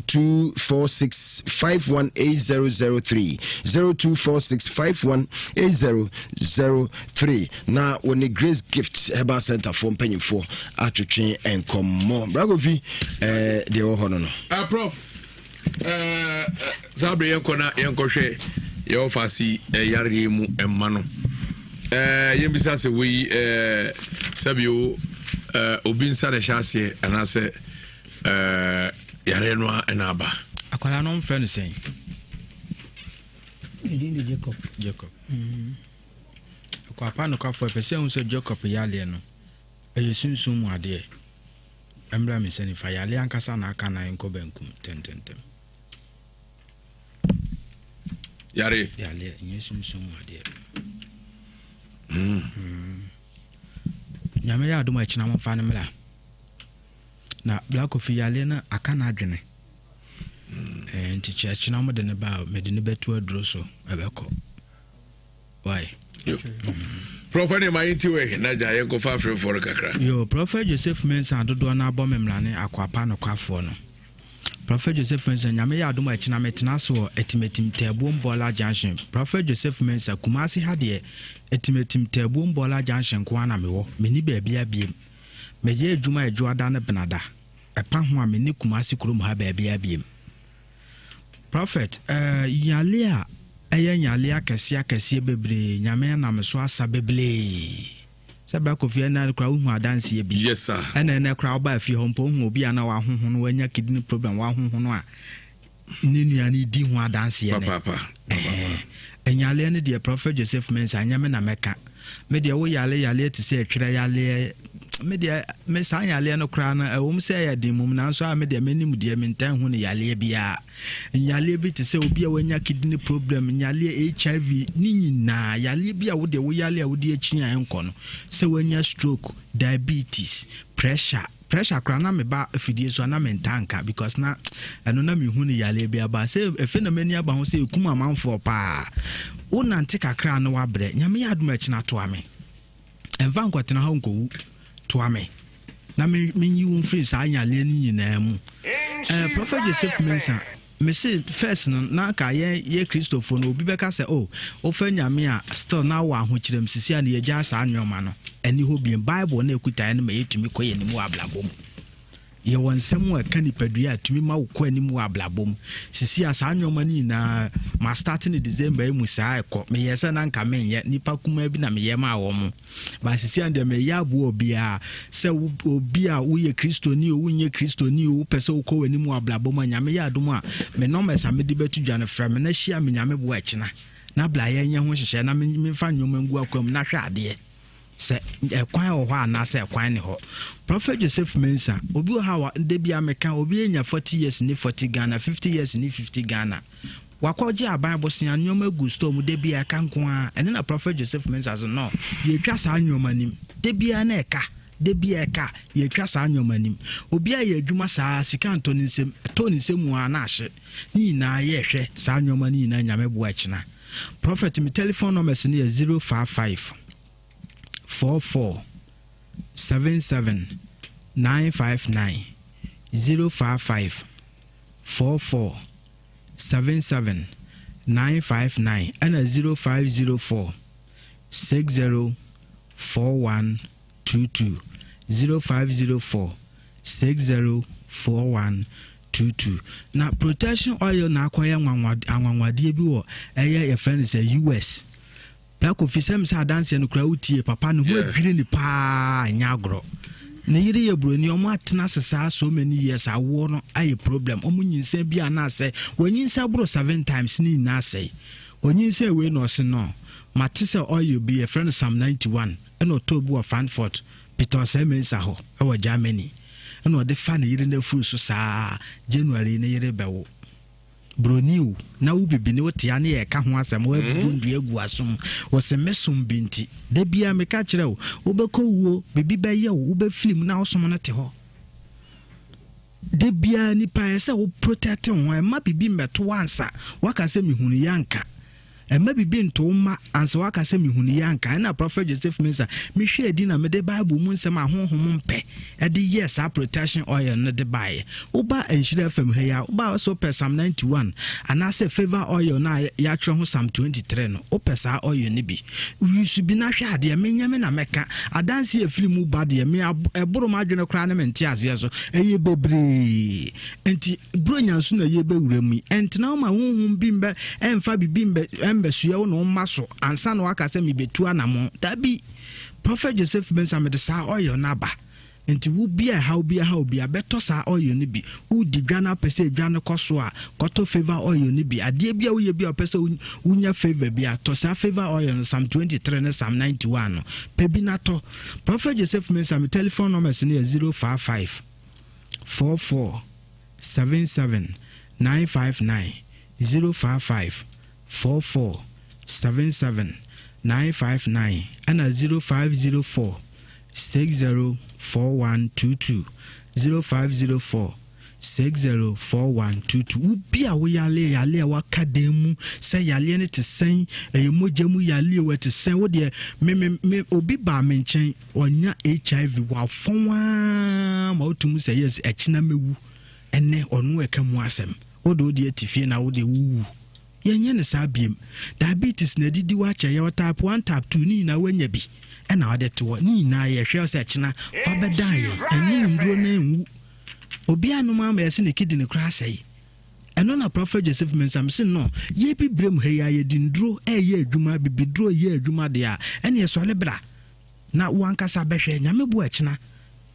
0246 5180. 8003, 0246 51 8003 na wɔne Grace Gift Herbal Center foɔ mpanyinfoɔ atwetwe nkɔmmɔ. Bra Kofi, eh, deɛ ɛwɔ hɔ no no. Uh, Prof, uh, saa bere yɛnkɔ na yɛnkɔhwɛ yɛwɔ faase uh, yareɛ mu mma no. Uh, yɛmbisa sɛ wei uh, sɛbio uh, obi nsa na ɛhyɛ aseɛ anaasɛ uh, yareɛ no a ɛna aba. Akwadaa no mfrɛ no sɛn? Ne din de Jacob. Jacob. Mm. Akwapa nokwafoɔ ɛpɛ sɛ ɛhu sɛ Jacob yareɛ no ɛyɛ sunsum mu adeɛ. Ɛmmra me nsa nifa yareɛ ankasa na aka na ɛnkɔ bankum tɛntɛntɛm. Yare. Yareɛ ɛnyɛ sunsum mu adeɛ. Mm. Nyame yɛ adom a ɛkyena momfa no mmra. Na Bra Kofi yareɛ no aka n'adwene. Mm. Nti kyerɛkyerɛ mo de ne ba a mede ne bɛto aduro so ɛbɛkɔ. Why? Prɔfɛ ne ma yɛnti wɛ na gya yɛnkɔfa afefoɔ no kakra. Yo, Prɔfɛ Joseph Mensah dodoɔ no abɔ me mmara ne akwapa nokwafoɔ no. Prɔfɛ Joseph Mensah, Nyame yɛ adom a ɛkyena metena ase wɔ Atimatim Taabuom Bɔɔla Junction. Prɔfɛ Joseph Mensah, Kumasi ha deɛ Atimatim Taabuom Bɔɔla Junction nko ara na mewɔ, menni baabia biem. Meyɛ adwuma Adwoada ne Benada, ɛpa ho a menni Kumasi kurom ha baabiara biem. Prophet, eh, nyale a ɛyɛ nyale akɛseɛ akɛseɛ bebree, Nyame anam so asa beblee. Sɛ bra Kofi ɛnna koraa wohu adanseɛ bi. Yes sir. Ɛna ɛnɛ koraa wobaa fie hɔ mpo wohu obi a na wahohono wanya kidney problem wahohono a ne nua no di ho adanseɛ nɛ. Papaapa. Ɛhɛn. Nyaleɛ no deɛ Prophet Joseph Mensah nyɛ me na mɛka. Me deɛ wo yale yaleɛ te sɛ ɛtwerɛ yaleɛ me deɛ me saa yaleɛ no koraa no ɛwom sɛ ɛyɛ den mum nanso a me deɛ m'anim deɛ mentaa hu no yaleɛ biara. Nyaleɛ bi te sɛ obi a wanya kidney problem, nyaleɛ HIV ne nyinaa yaleɛ bi a wo deɛ wo yale a wode akyi a ɛnkɔ no sɛ wanya stroke, diabetes, pressure Pressure koraa na meba afidie so a na mentaa nka because na ɛno na mehu no yareɛ bi aba sɛ ɛfei na m'ani aba ho sɛ ɛkum amanfoɔ paa wo nante kakra na wabrɛ nyame yɛ adom akyina toa me ɛmfa nkɔtena hɔ nkɔwu toa me na menyi wo mfiri saa yareɛ no nyinaa mu eh, Prophet Joseph Mensah Mese first no na anka yɛn yɛ Kristofo no obi bɛka sɛ oh wofa Nyame a still na wowɔ ahokyerɛm sisi a no yɛgyaa saa nnoɔma no ɛni hɔ biem Bible no a ɛkuta yɛn no ma yɛtumi kɔ yɛn anim wɔ abrabɔ mu yɛwɔ nsɛm a ɛka nipadua a ɛtumi ma wo kɔ anim wɔ abrabɔ mu sisi a saa nnoɔma no nyinaa ma start no December yi mu saa ɛkɔ meyɛ sɛ na anka menyɛ nipa kumaa bi na meyɛ maa wɔn But sisi a deɛ meyɛ aboa obiara sɛ obi a woyɛ Kristoni o wonyɛ Kristoni o wopɛ sɛ wokɔ w'anim wɔ abrabɔ mu a Nyame yɛ adom a me numbers a mede bɛto dwa no frɛ me na hyia me Nyame boa ɛkyena na bla yɛnyɛ ho nhyehyɛe na memfa nneɛma ngu akwan mu na hwɛ adeɛ sɛ ɛkwan wɔ hɔ anaasɛ ɛkwan ne hɔ. Prophet Joseph Mensah obi wɔ ha wa da bi a meka obi anya 40 years ne 40 Ghana 50 years ne 50 Ghana Wakɔgye aban bosea nnoɔma agu store mu da biara ɛka nko ara ɛno na Prophet Joseph Mensah se no yɛtwa saa nnoɔma nim da biara na ɛka da biara ɛka yɛtwa saa nnoɔma nim obi ayɛ adwuma saa sika ntɔ ne nsam ɛtɔ ne nsam mu ara na ahye ne nyinaa yɛhwɛ saa nnoɔma no nyinaa Nyame boa ɛkyena Prophet me telephone numbers no yɛ 055 44 77 959 055 44 77 959 ɛna 0504 60 41 22 0504 60 41 22 na protection oil na akɔyɛ anwanwadeɛ bi wɔ ɛyɛ yɛfrɛ no sɛ US Bra Kofi sɛ mesɛ adanseɛ no koraa wotie papa ne ho adwiri ne paa ɛnyɛ agorɔ ne yere yɛ buroni ɔmo atena ase saa so many years awoɔ no ayɛ problem ɔmo nyinsɛn bi anaasɛ wɔnyinsɛn boro seven times ne nyinaa asɛe ɔnyinsɛn wei na ɔse no mate sɛ oil bi yɛfrɛ no Psalm 91 ɛna ɔtɔɔ bi wɔ Frankfurt Peter Osei Mensah hɔ ɛwɔ Germany ɛna ɔde fa ne yere no afuru so saa January ne yere bɛwo Broni o, na wo bibini wo tea ne yɛka ho asɛm woabubu nnua agu asom wo se me som bi nti. Da biara meka kyerɛ wo, wobɛkɔ wuo, biribi bɛyɛ wo, wobɛfiri mu na wo som no te hɔ. Da biara nipa ɛsɛ sɛ wo protect wo ho, ɛmma biribi mmɛto wo ansa woaka sɛ mehunu yɛ anka. Mma biribi nto wo mma ansa woaka sɛ mehunuyɛ anka. Ɛnna Prɔfɛt Joseph Mensah, mehwɛɛ adi na mede Bible mu nsɛm a honhom mpɛ de yɛɛ saa protection oil no de baeɛ. Woba Nhyira FM ha yi a, woba a wosɛ wopɛ Psalm 91 anaasɛ favour oil no a yɛatwerɛ ho Psalm 23 no, wopɛ saa oil no bi. Use bi na hwɛ adeɛ, menyɛ me na mɛka. Adanseɛ a ɛfiri mu ba deɛ, me ɛboro m'adwene koraa ne me nteaseɛ so. Ɛyɛ bebree. Enti Buronya nso na yɛbɛwura mu yi. Ɛntena hɔ ma honhom bi mbɛ ɛmfa biribi mbɛ ɛmbɛsoɛ wo na ɔmma so ansa na waka sɛ mebɛtu anamɔn. Dabi! Prophet Joseph Mensah mede saa oil no aba. Nti wo bi a ɛhaw bi aha obi a bɛtɔ saa oil no bi. Wodi dwa na wopɛ sɛ dwa no kɔ so a, kɔtɔ favour oil no bi. Adeɛ bi a woyɛ bi a wopɛ sɛ wonya favour bi a, tɔ saa favour oil no, Psalm 23 ne Psalm 91 no. Pɛ bi na tɔ. Prophet Joseph Mensah me telephone numbers no yɛ 055 44 77 959 055 44 77 959 ɛna 0504 60 4122 0504 60 4122 Wo bi a wo yale yale a waka dan mu sɛ yaleɛ no te sɛn ɛyɛ mogya mu yale o ɛte sɛn wo deɛ me me me obi baa me nkyɛn Ɔnya HIV wafɔn aa ma wotum sɛ yes ɛkyena mɛwu ɛnɛ ɔno ɛka mu asɛm wode wodeɛ te fie na wodeɛ wowu yɛnyɛ no saa biem diabetes na adidi wakyɛ yɛwɔ type 1 type 2 ne nyinaa wanya bi ɛna wode te hɔ ne nyinaa yɛhwɛ sɛ ɛkyena fa bɛdan yɛn ɛnom nduro na ɛnwu obi anom ama yɛse ne kidney koraa asɛe Ɛno na Prophet Joseph Mensah mese no yɛ bibire mu ha yi a yɛde nduro ɛyɛ adwuma bibiduro yɛ adwuma deɛ a ɛneɛ sɔre bra na wo ankasa bɛhwɛ Nyame boa ɛkyena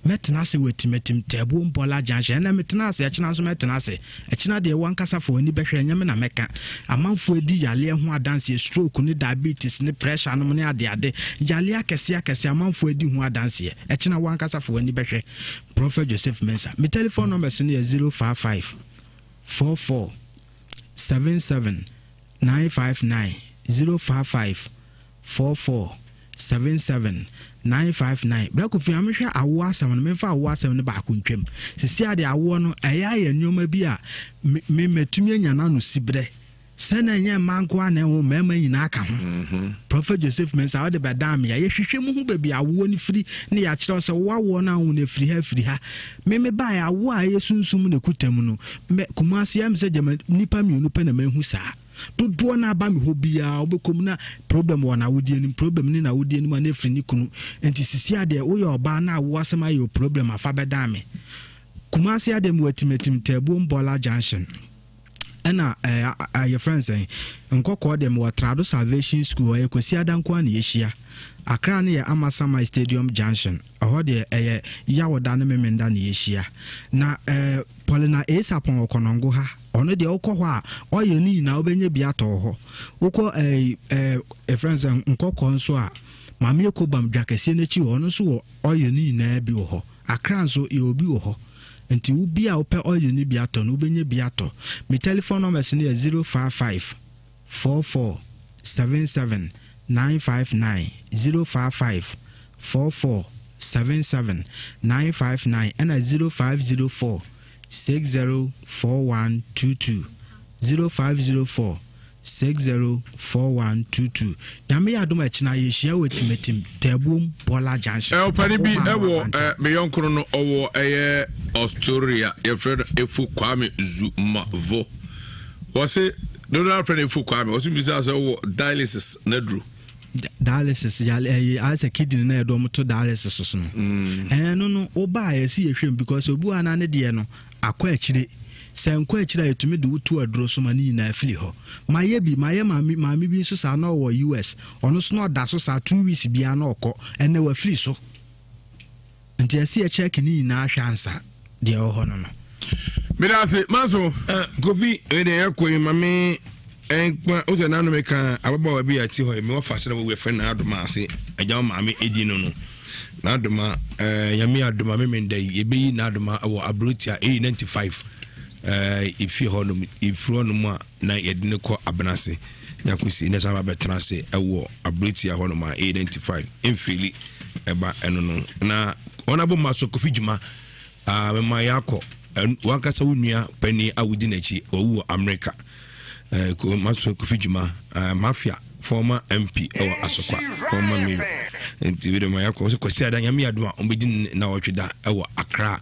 mɛtena ase wɔ Atimatim Taabuo Mpɔla Junction ɛnɛ metena ase ɛkyena nso mɛtena ase ɛkyena deɛ wo ankasa fa w'ani bɛhwɛ ɛnyɛ me na mɛka amanfoɔ adi yaleɛ ho adanseɛ stroke ne diabetes ne pressure nom ne adeade yaleɛ akɛseɛ akɛseɛ amanfoɔ adi ho adanseɛ ɛkyena wo ankasa fa w'ani bɛhwɛ Prophet Joseph Mensah me telephone numbers no yɛ 055 44 77 959 055 44 77 959 Bra Kofi ma menhwɛ awoɔ asɛm no memfa awoɔ asɛm no baako ntwam sisi a deɛ awoɔ no ɛyɛ ayɛ nneɛma bi a me me matumi anya no ano siberɛ sɛ na ɛnyɛ mmaa nko ara na ɛwo mmarima nyinaa ka ho mhm. Prophet Joseph Mensah wode bɛdaa me a yɛhwehwɛ mu ho baabi awoɔ no firi ne yɛakyerɛ sɛ wo awoɔ no awo no afiri ha afiri ha me me baeɛ awoɔ a ɛyɛ sunsum na ɛkuta mu no mɛ Kumasi ɛm sɛ gyama nnipa mmienu pɛ na mahu saa Dodoɔ no aba me hɔ biara wobɛkɔ mu na problem wɔ n'awodeɛ no mu, problem ne n'awodeɛ no mu a na ɛfiri ne kunu. Nti sisi adeɛ woyɛ ɔbaa na awoɔ asɛm ayɛ wo problem a fa bɛdan me. Kumasi adeɛ mewɔ Atimatim Taabuom Bɔla Junction ɛna ɛɛ yɛfrɛ no sɛn Nkɔkɔɔ deɛ mewɔ Trado Salvation School hɔ ɛyɛ Kwasiada nko ara na yɛhyia. Accra no yɛ Amasaman Stadium Junction ɛhɔ deɛ ɛyɛ Yawoda ne Memenda na yɛhyia. Na ɛɛ Paulina A. Sarpong wɔ Kɔnɔngo ha. Ɔno deɛ wokɔ hɔ a oil no nyinaa wobɛnya bi atɔ wɔ hɔ. Wokɔ ɛɛ ɛɛ yɛfrɛ no sɛ nkɔkɔɔ nso a, Maame Ekobam dwa kɛseɛ no akyi hɔ, ɔno nso wɔ oil no nyinaa bi wɔ hɔ. Accra nso yɛwɔ bi wɔ hɔ. Nti wo bi a wopɛ oil no bi atɔ no wobɛnya bi atɔ. Me telephone numbers no yɛ 055 44 77 959, 055 44 77 959 ɛna 0504 604122 0504 604122 Nyame yɛ adom a ɛkyena yɛhyia wɔ Atimatim Taabuom Bɔla Junction. Ɔpani bi ɛwɔ me yɔnko no ɔwɔ ɛyɛ Australia yɛfrɛ no Efo Kwame Zumavo wɔse dodo afrɛ no Efo Kwame wɔse bisa sɛ wɔ dialysis na duro Dialysis yale ɛyɛ ayɛ sɛ kidney na yɛde wɔn to dialysis so no. Mm. Ɛno no woba a yɛsi yɛhwɛ mu because obi wɔ ana ne deɛ no akɔ akyire. Sɛ nkɔ akyire a yɛtumi de wotu aduro so ma ne nyinaa firi hɔ. Mayɛ bi mayɛ maame maame bi nso saa na ɔwɔ US ɔno nso na ɔda so saa 2 weeks biara na ɔkɔ ɛnɛ wafiri so. Nti ɛsɛ yɛ check ne nyinaa hwɛ ansa deɛ ɛwɔ hɔ no no. Meda ase manso. Uh, Kofi ɛdeɛ eh, yɛkɔ yi ma me nkwa wo sɛ nano meka ababaawa bi a ɛte hɔ yi mewɔ fa sɛ na wɔwu ɛfrɛ n'adoma ase agya wo maame ɛdi no no n'adoma eh, nyame adoma me menda yi yɛbɛyi n'adoma wɔ aburotia ɛyi 95 eh, ɛfie hɔ nom ɛfiri hɔ nom a na yɛde no kɔ abenase na akɔsi na san ba bɛtena ase ɛwɔ aburotia hɔ nom a ɛyɛ 95 mfeeli ɛba ɛno no na wɔn abɔ ma so kofi dwuma aa mɛma yɛakɔ wankasa wo nua panin a wodi n'akyi wawu wɔ Amerika. Eh, Maxwell Kofi Juma, eh, Mafia, former MP ɛwɔ Asokwa, former mayor. Nti wei dɛm ayakɔ sɛ Kwasi Ada Nyame adom a wɔbɛdi na wɔtwe da ɛwɔ Accra.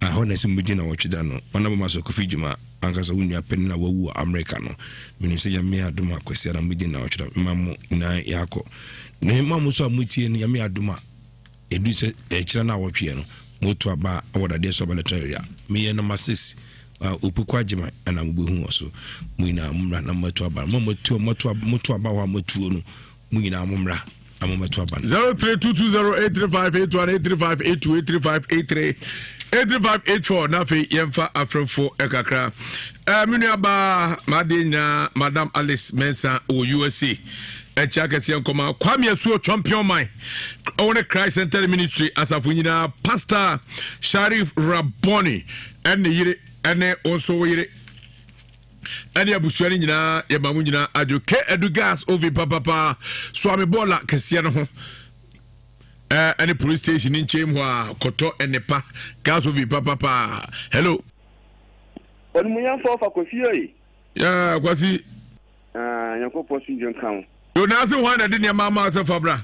Ɛhɔ na ɛsɛ wɔbɛdi na wɔtwe da no. Ɔnabɔ Maxwell Kofi Juma ankasa wo nua panin a wawu wɔ America no. Menim sɛ Nyame adom a Kwasi Ada wɔbɛdi na wɔtwe da. Mma mo nyinaa yɛakɔ. Na mma mo nso a motie no Nyame adom a Ɛduru sɛ ɛkyerɛ no awɔtweɛ no, moto aba wɔ dadeɛ so aba electoral area. Meyɛ number 6 Opoku Agyeman ɛna mobɛhu wɔ so. Mo nyinaa mommra na mommɛto aba no. Mo a moatu moto moto aba hɔ a moatuo no, mo nyinaa mommra na mommɛto aba no. 0322083581 83582 83583 83584 na afei yɛmfa afrɛfo kakra. Eh, me nuabaa m'adeɛ nyinaa Madam Alice Mensah wɔ USA. Ɛkyɛ akɛseɛ nkɔma Kwame Asuo Champion Man ɔwɔ ne Christ Center Ministry asafo nyinaa Pastor Sharif Raboni ɛne yere ɛne wo nso wo yere ɛne abusua no nyinaa yɛma mo nyinaa adwo ke adu gas ovi papapa soame bɔɔla kɛseɛ no ho ɛne police station ne nkyɛn mu hɔ a kɔtɔ ɛnepa gas ovi papapa hello. Onimunyamfo ɔfa Kofi oi. Yeah, Kwasi. Ah, Nyankopɔn asomdwe nka wo. Yo, na ase hwan na ɛde nneɛma ama sɛ fa bra?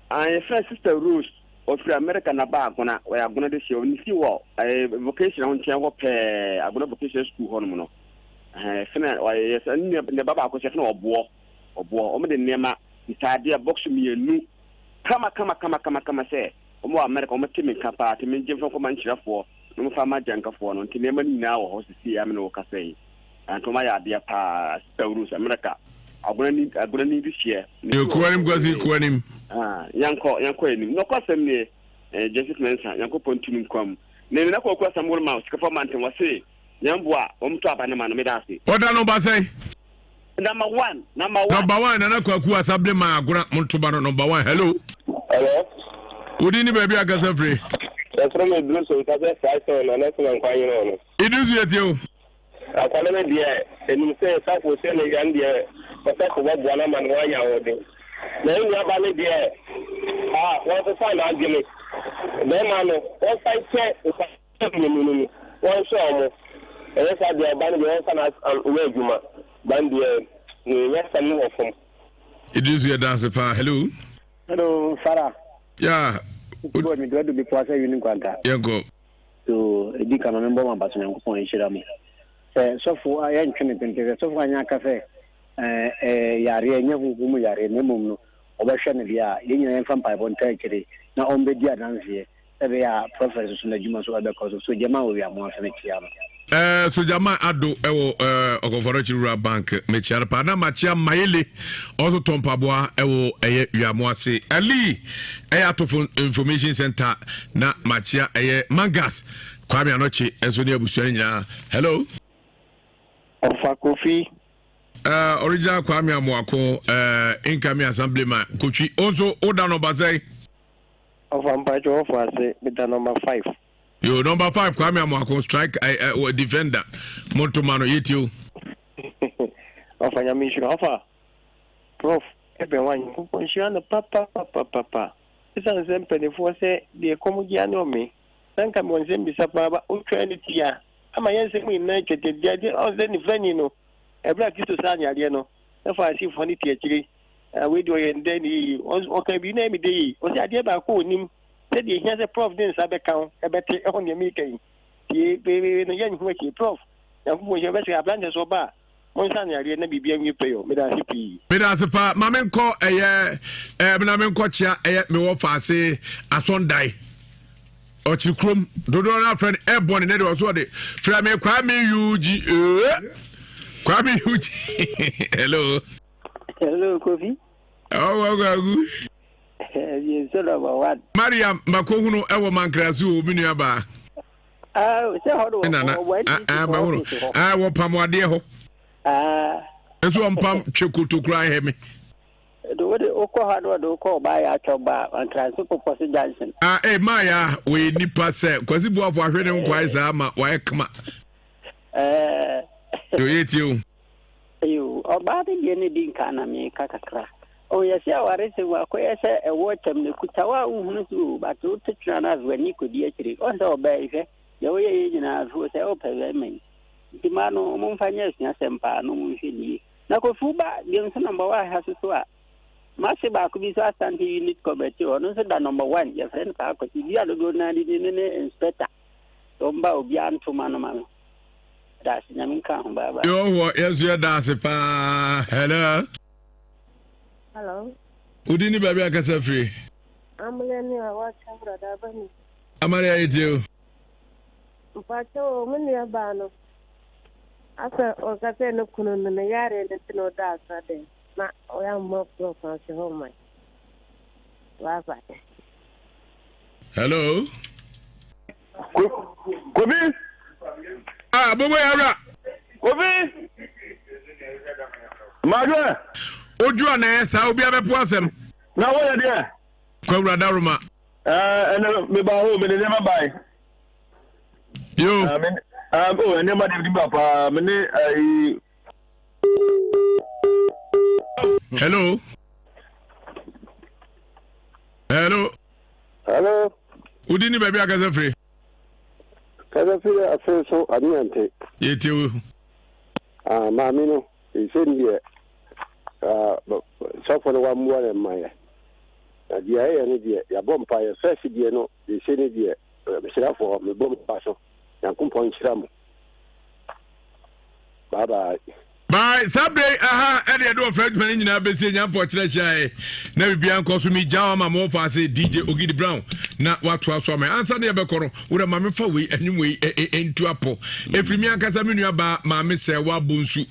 Ah, yɛfrɛ Sister Rose, ɔfiri America na ba Agona, ɔyɛ Agona de hyɛ, ne fie wɔ eh, vocational ho nkyɛn hɔ pɛɛ, Agona Vocational School hɔ nom no. Eh, yɛfrɛ no, ɔyɛ, yɛsɛ, ne ne ba baako sɛ yɛfrɛ no Ɔboɔ, Ɔboɔ. Wɔn de nneɛma, ntaadeɛ, box mmienu, kama kama kama kama kama sɛ, wɔn wɔ America, wɔn te me nka paa, te me ngye mfa nkɔma nkyerɛfoɔ, na wɔn fa ma agyankafoɔ no, nti nneɛma no nyinaa wɔ hɔ sisi a me ne wo kasa yi. Anka ɔma yɛ adeɛ paa sister Rose America agona ni agona ni bi hyeɛ. Yo kɔ anim Kwasi kɔ anim. Ah yankɔ yankɔ anim. Nɔkɔ asɛm nie eh, Joseph Mensah Nyankopɔn tumi nkwa mu. Ne nana kɔkɔ asɛm woro ma sikafo manten wɔse yɛn boa wɔn to aba ne ma no meda ase. Ɔda no ba sɛn? Number one, number one. Number one, Nana Kwaku Asable ma agona montoba no number one. Hello. Hello. Wodi ni baabi akasa firi. Yɛfrɛ me Idrisu nkasa fira sɛn na nɛsɛ na nkwa nyere no. Idrisu yɛ tie o. Akwadaa no deɛ, ɛnim sɛ safo sɛ ne yan deɛ, ɔsafo bɛboa no ama ne ho ayɛ ahoɔden. Na ne nuaba no deɛ, ah, wɔnsesa n'adwene. Bɛrima no, wɔnsan kyɛ nkwadaa mmienu no mu, wɔnhwɛ wɔn. Ɛnyɛ saa deɛ, ɔba no deɛ, wɔmfa no nyɛ adwuma. Ba no deɛ, ne nyansam no wɔ fam. Idrisu yɛ danse paa. Hello. Hello, Farah. Yeah. Bɔ mi dua du bi po asɛ wini nkwanta. Yɛnkɔ. So edi kan ma membɔ mo aba so Nyankopɔn nhyira mo. Sɛ sɔfo a yɛntwe no tenten sɛ sɔfo anyɛ aka sɛ ɛɛ yareɛ nyɛ honhom mu yareɛ na mmom no ɔbɛhwɛ no deɛ a yɛn nyinaa yɛmfa mpaebɔ ntaa akyire na ɔmbɛdi adanseɛ sɛ ɛbɛyɛ a prɔfɛt so n'adwuma so ɛbɛkɔ so. So gyama wɔ wiamoa so mekyea no. Eh, Sogyama Ado ɛwɔ eh, Ɔkɔmfɔrɔkyi Rural Bank mekyia no paa na makyia Mayele ɔnso tɔn mpaboa ɛwɔ ɛyɛ Wiamo ase Ali ɛyɛ Atofo Information Center na makyia ɛyɛ Mangas Kwame Anɔkye ɛnso ne abusua no nyinaa hello. Ɔfa Kofi. Uh, original Kwame Amoako uh, incoming assemblyman Kotwi ɔnso woda no ba sɛn. Ɔfa mpakyɛ ɔfo ase meda number five. Yo, number five, Kwame Amoako, strike uh, uh, defender. Montoma no, yɛtie o. Ɔfa nyame nhyira. Ɔfa, Prof, ɛbɛn wa nyankopɔn nhyira no papapapapa. Ɛsiane sɛ mpanimfoɔ sɛ deɛ kɔm gye ane ɔme. Na nka mewɔ nsɛm bisa paa ba wotwa ne ti a ama yɛn nsɛm nyinaa twɛtwɛ deɛ ɔn sɛ nifrani no ɛberɛ a Kristo saa ne adeɛ no na Farisifoɔ no te akyire wei deɛ ɔyɛ ndɛn ne yiyi ɔka biribi na ɛyɛ me dɛ yie ɔsɛ adeɛ baako ɔnim Sɛdeɛ ɛhia sɛ Prof de nsa bɛka wo ɛbɛte ɛhɔ nea meka yi tie wei no yɛnhu akyire Prof Nyankopɔn nhyira bɛsɛ aberanteɛ sɛ ɔba a monsa no yareɛ na biribia nwie pɛyɔ meda ase pii. Meda ase paa ma menkɔ ɛyɛ ɛɛ na menkɔ kyea ɛyɛ mewɔ faase asɔndae ɔkyere kurom dodoɔ no afrɛ no ɛbɔ ne ne deɛ ɔso ɔde frɛ me Kwame UG ee Kwame UG hello. Hello Kofi. Ɔwɔ kwaku. Yɛnso number one. Mariam makohunu ɛwɔ mankrasi o mi nua baa. Sɛ hɔ no wɔ NDC fo office hɔ. Wɔ pam adeɛ hɔ. Nso ɔmpam twe kotokura ahɛ me. De wode wokɔ hɔ na wɔde wokɔ ɔbaa yɛ atwɔ ba Mankrasi popɔ so junction. Ah, eh, maa ya wɔyɛ nipa sɛ Kwasi Buafo ahwɛ ne nkwae saa ma wɔayɛ kama. Ɛɛ. Yɛ tie o. Eyo, ɔbaa no deɛ no di nka na meka kakra. Oh, yɛse awaresɛm mu akɔyɛ sɛ ɛwɔ kyɛm no kuta wo a wohunu so o, but wote twena no afei w'ani kɔdi akyire. Ɔn sɛ ɔbaa yi hwɛ, deɛ woyɛ yɛ nyinaa afei sɛ wopɛ bɛrima yi. Nti mmaa no wɔn mfa nyɛ asuasɛm paa na wɔn nhwɛ ne yie. Na Kofi wo ba deɛ nso number one ha so so a, m'ase baako bi nso Asante unit committee ɔno nso da number one yɛfrɛ no Paa Kwasi bi a dodoɔ no ara de ne ne inspector. Wɔn ba obiara ntoma no ma me. Daase nyame nka ho bye bye. Yɛwɔ yɛn nso yɛda ase paa. Hello. Hello. Wodi ni baabi akasa firi. Amale ni a wakyɛ brada bani. Amale ayɛ tie o. Mpakyɛ o me nua baa no asɛ ɔka sɛ ne kunu no ne yareɛ no nti na ɔda asa dɛn na ɔyɛ amma prɔf ahwɛ hɔ man. Bye bye. Hello. Kobi. Ah, bobo yawura. Kobi. Madwe. Oju ana yɛ saa obi abɛpo asɛm. Na wɔyɛ deɛ. Kwawura daroma. Ɛɛ ɛnɛ meba hɔ mede nneɛma bae. Yo. Ah, me, ah, oh, nneɛma de ba paa me ne ayi. Hello. Hello. Hello. Wodi ni baabi akasa firi. Kasa firi afei so aneante. Yɛtie wo. Ah, maame no, ɛsɛ ni deɛ ah, sɔfo no wammoa no mma yɛ. Na deɛ ɛyɛ no deɛ, yɛabɔ mpaeɛ. Fɛs deɛ no, ɛsɛ ni deɛ, mesrafoɔ, mebɔ mpa so. Nyankopɔn nhyira mo. Bye bye. Bye. Saa bere yi, aha ɛde ɛde ɔfrɛ adwuma no nyinaa bɛsi nya mpɔ kyerɛ hyiae na biribiara nkɔ so. Megya wo ama mo ɔfa ase DJ Ogidi Brown na watoa so ama ansa na yɛbɛkɔ no. Wura ma mefa wei anwum wei ntu apɔ ɛfiri me ankasa me nua baa maame sɛ woabɔ nsu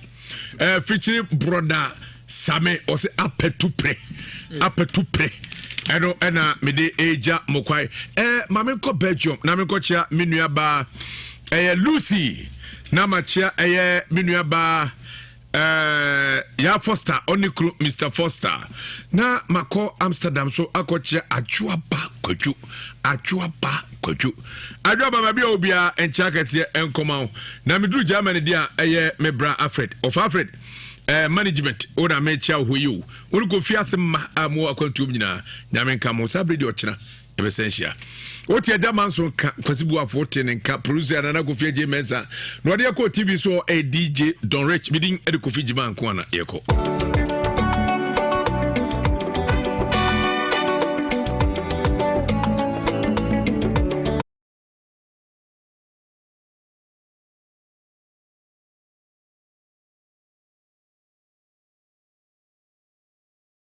fikyiri brɔda Same ɔsɛ apɛtu prɛ apɛtu prɛ ɛno ɛna mede ɛgya mo kwae ɛɛ ma menkɔ Belgium na menkɔkyea me nua baa ɛyɛ Lucy na makyea ɛyɛ me nua baa ɛɛ ya Foster ɔne kunu Mr Foster na makɔ Amsterdam so akɔkyea Adwoaba Kwadwo Adwoaba Kwadwo Adwoaba baabi a obiara nkyea kɛseɛ nkɔma wo na meduru Germany deɛ a ɛyɛ me bra Alfred ɔfa Alfred eh, management wo na mekyia wo hɔ yi o wo ne kɔfi ase mma a mo akwantuom nyinaa nyame nka mo saa bere deɛ ɔkyena ɛbɛsɛn hyia wote agya manso nka kwasi buafo wote ne nka producer nana kofi agye mɛnsa na ɔde ɛkɔ tv so ɛyɛ dj don rich medin ɛde kofi gyima nko ana yɛkɔ.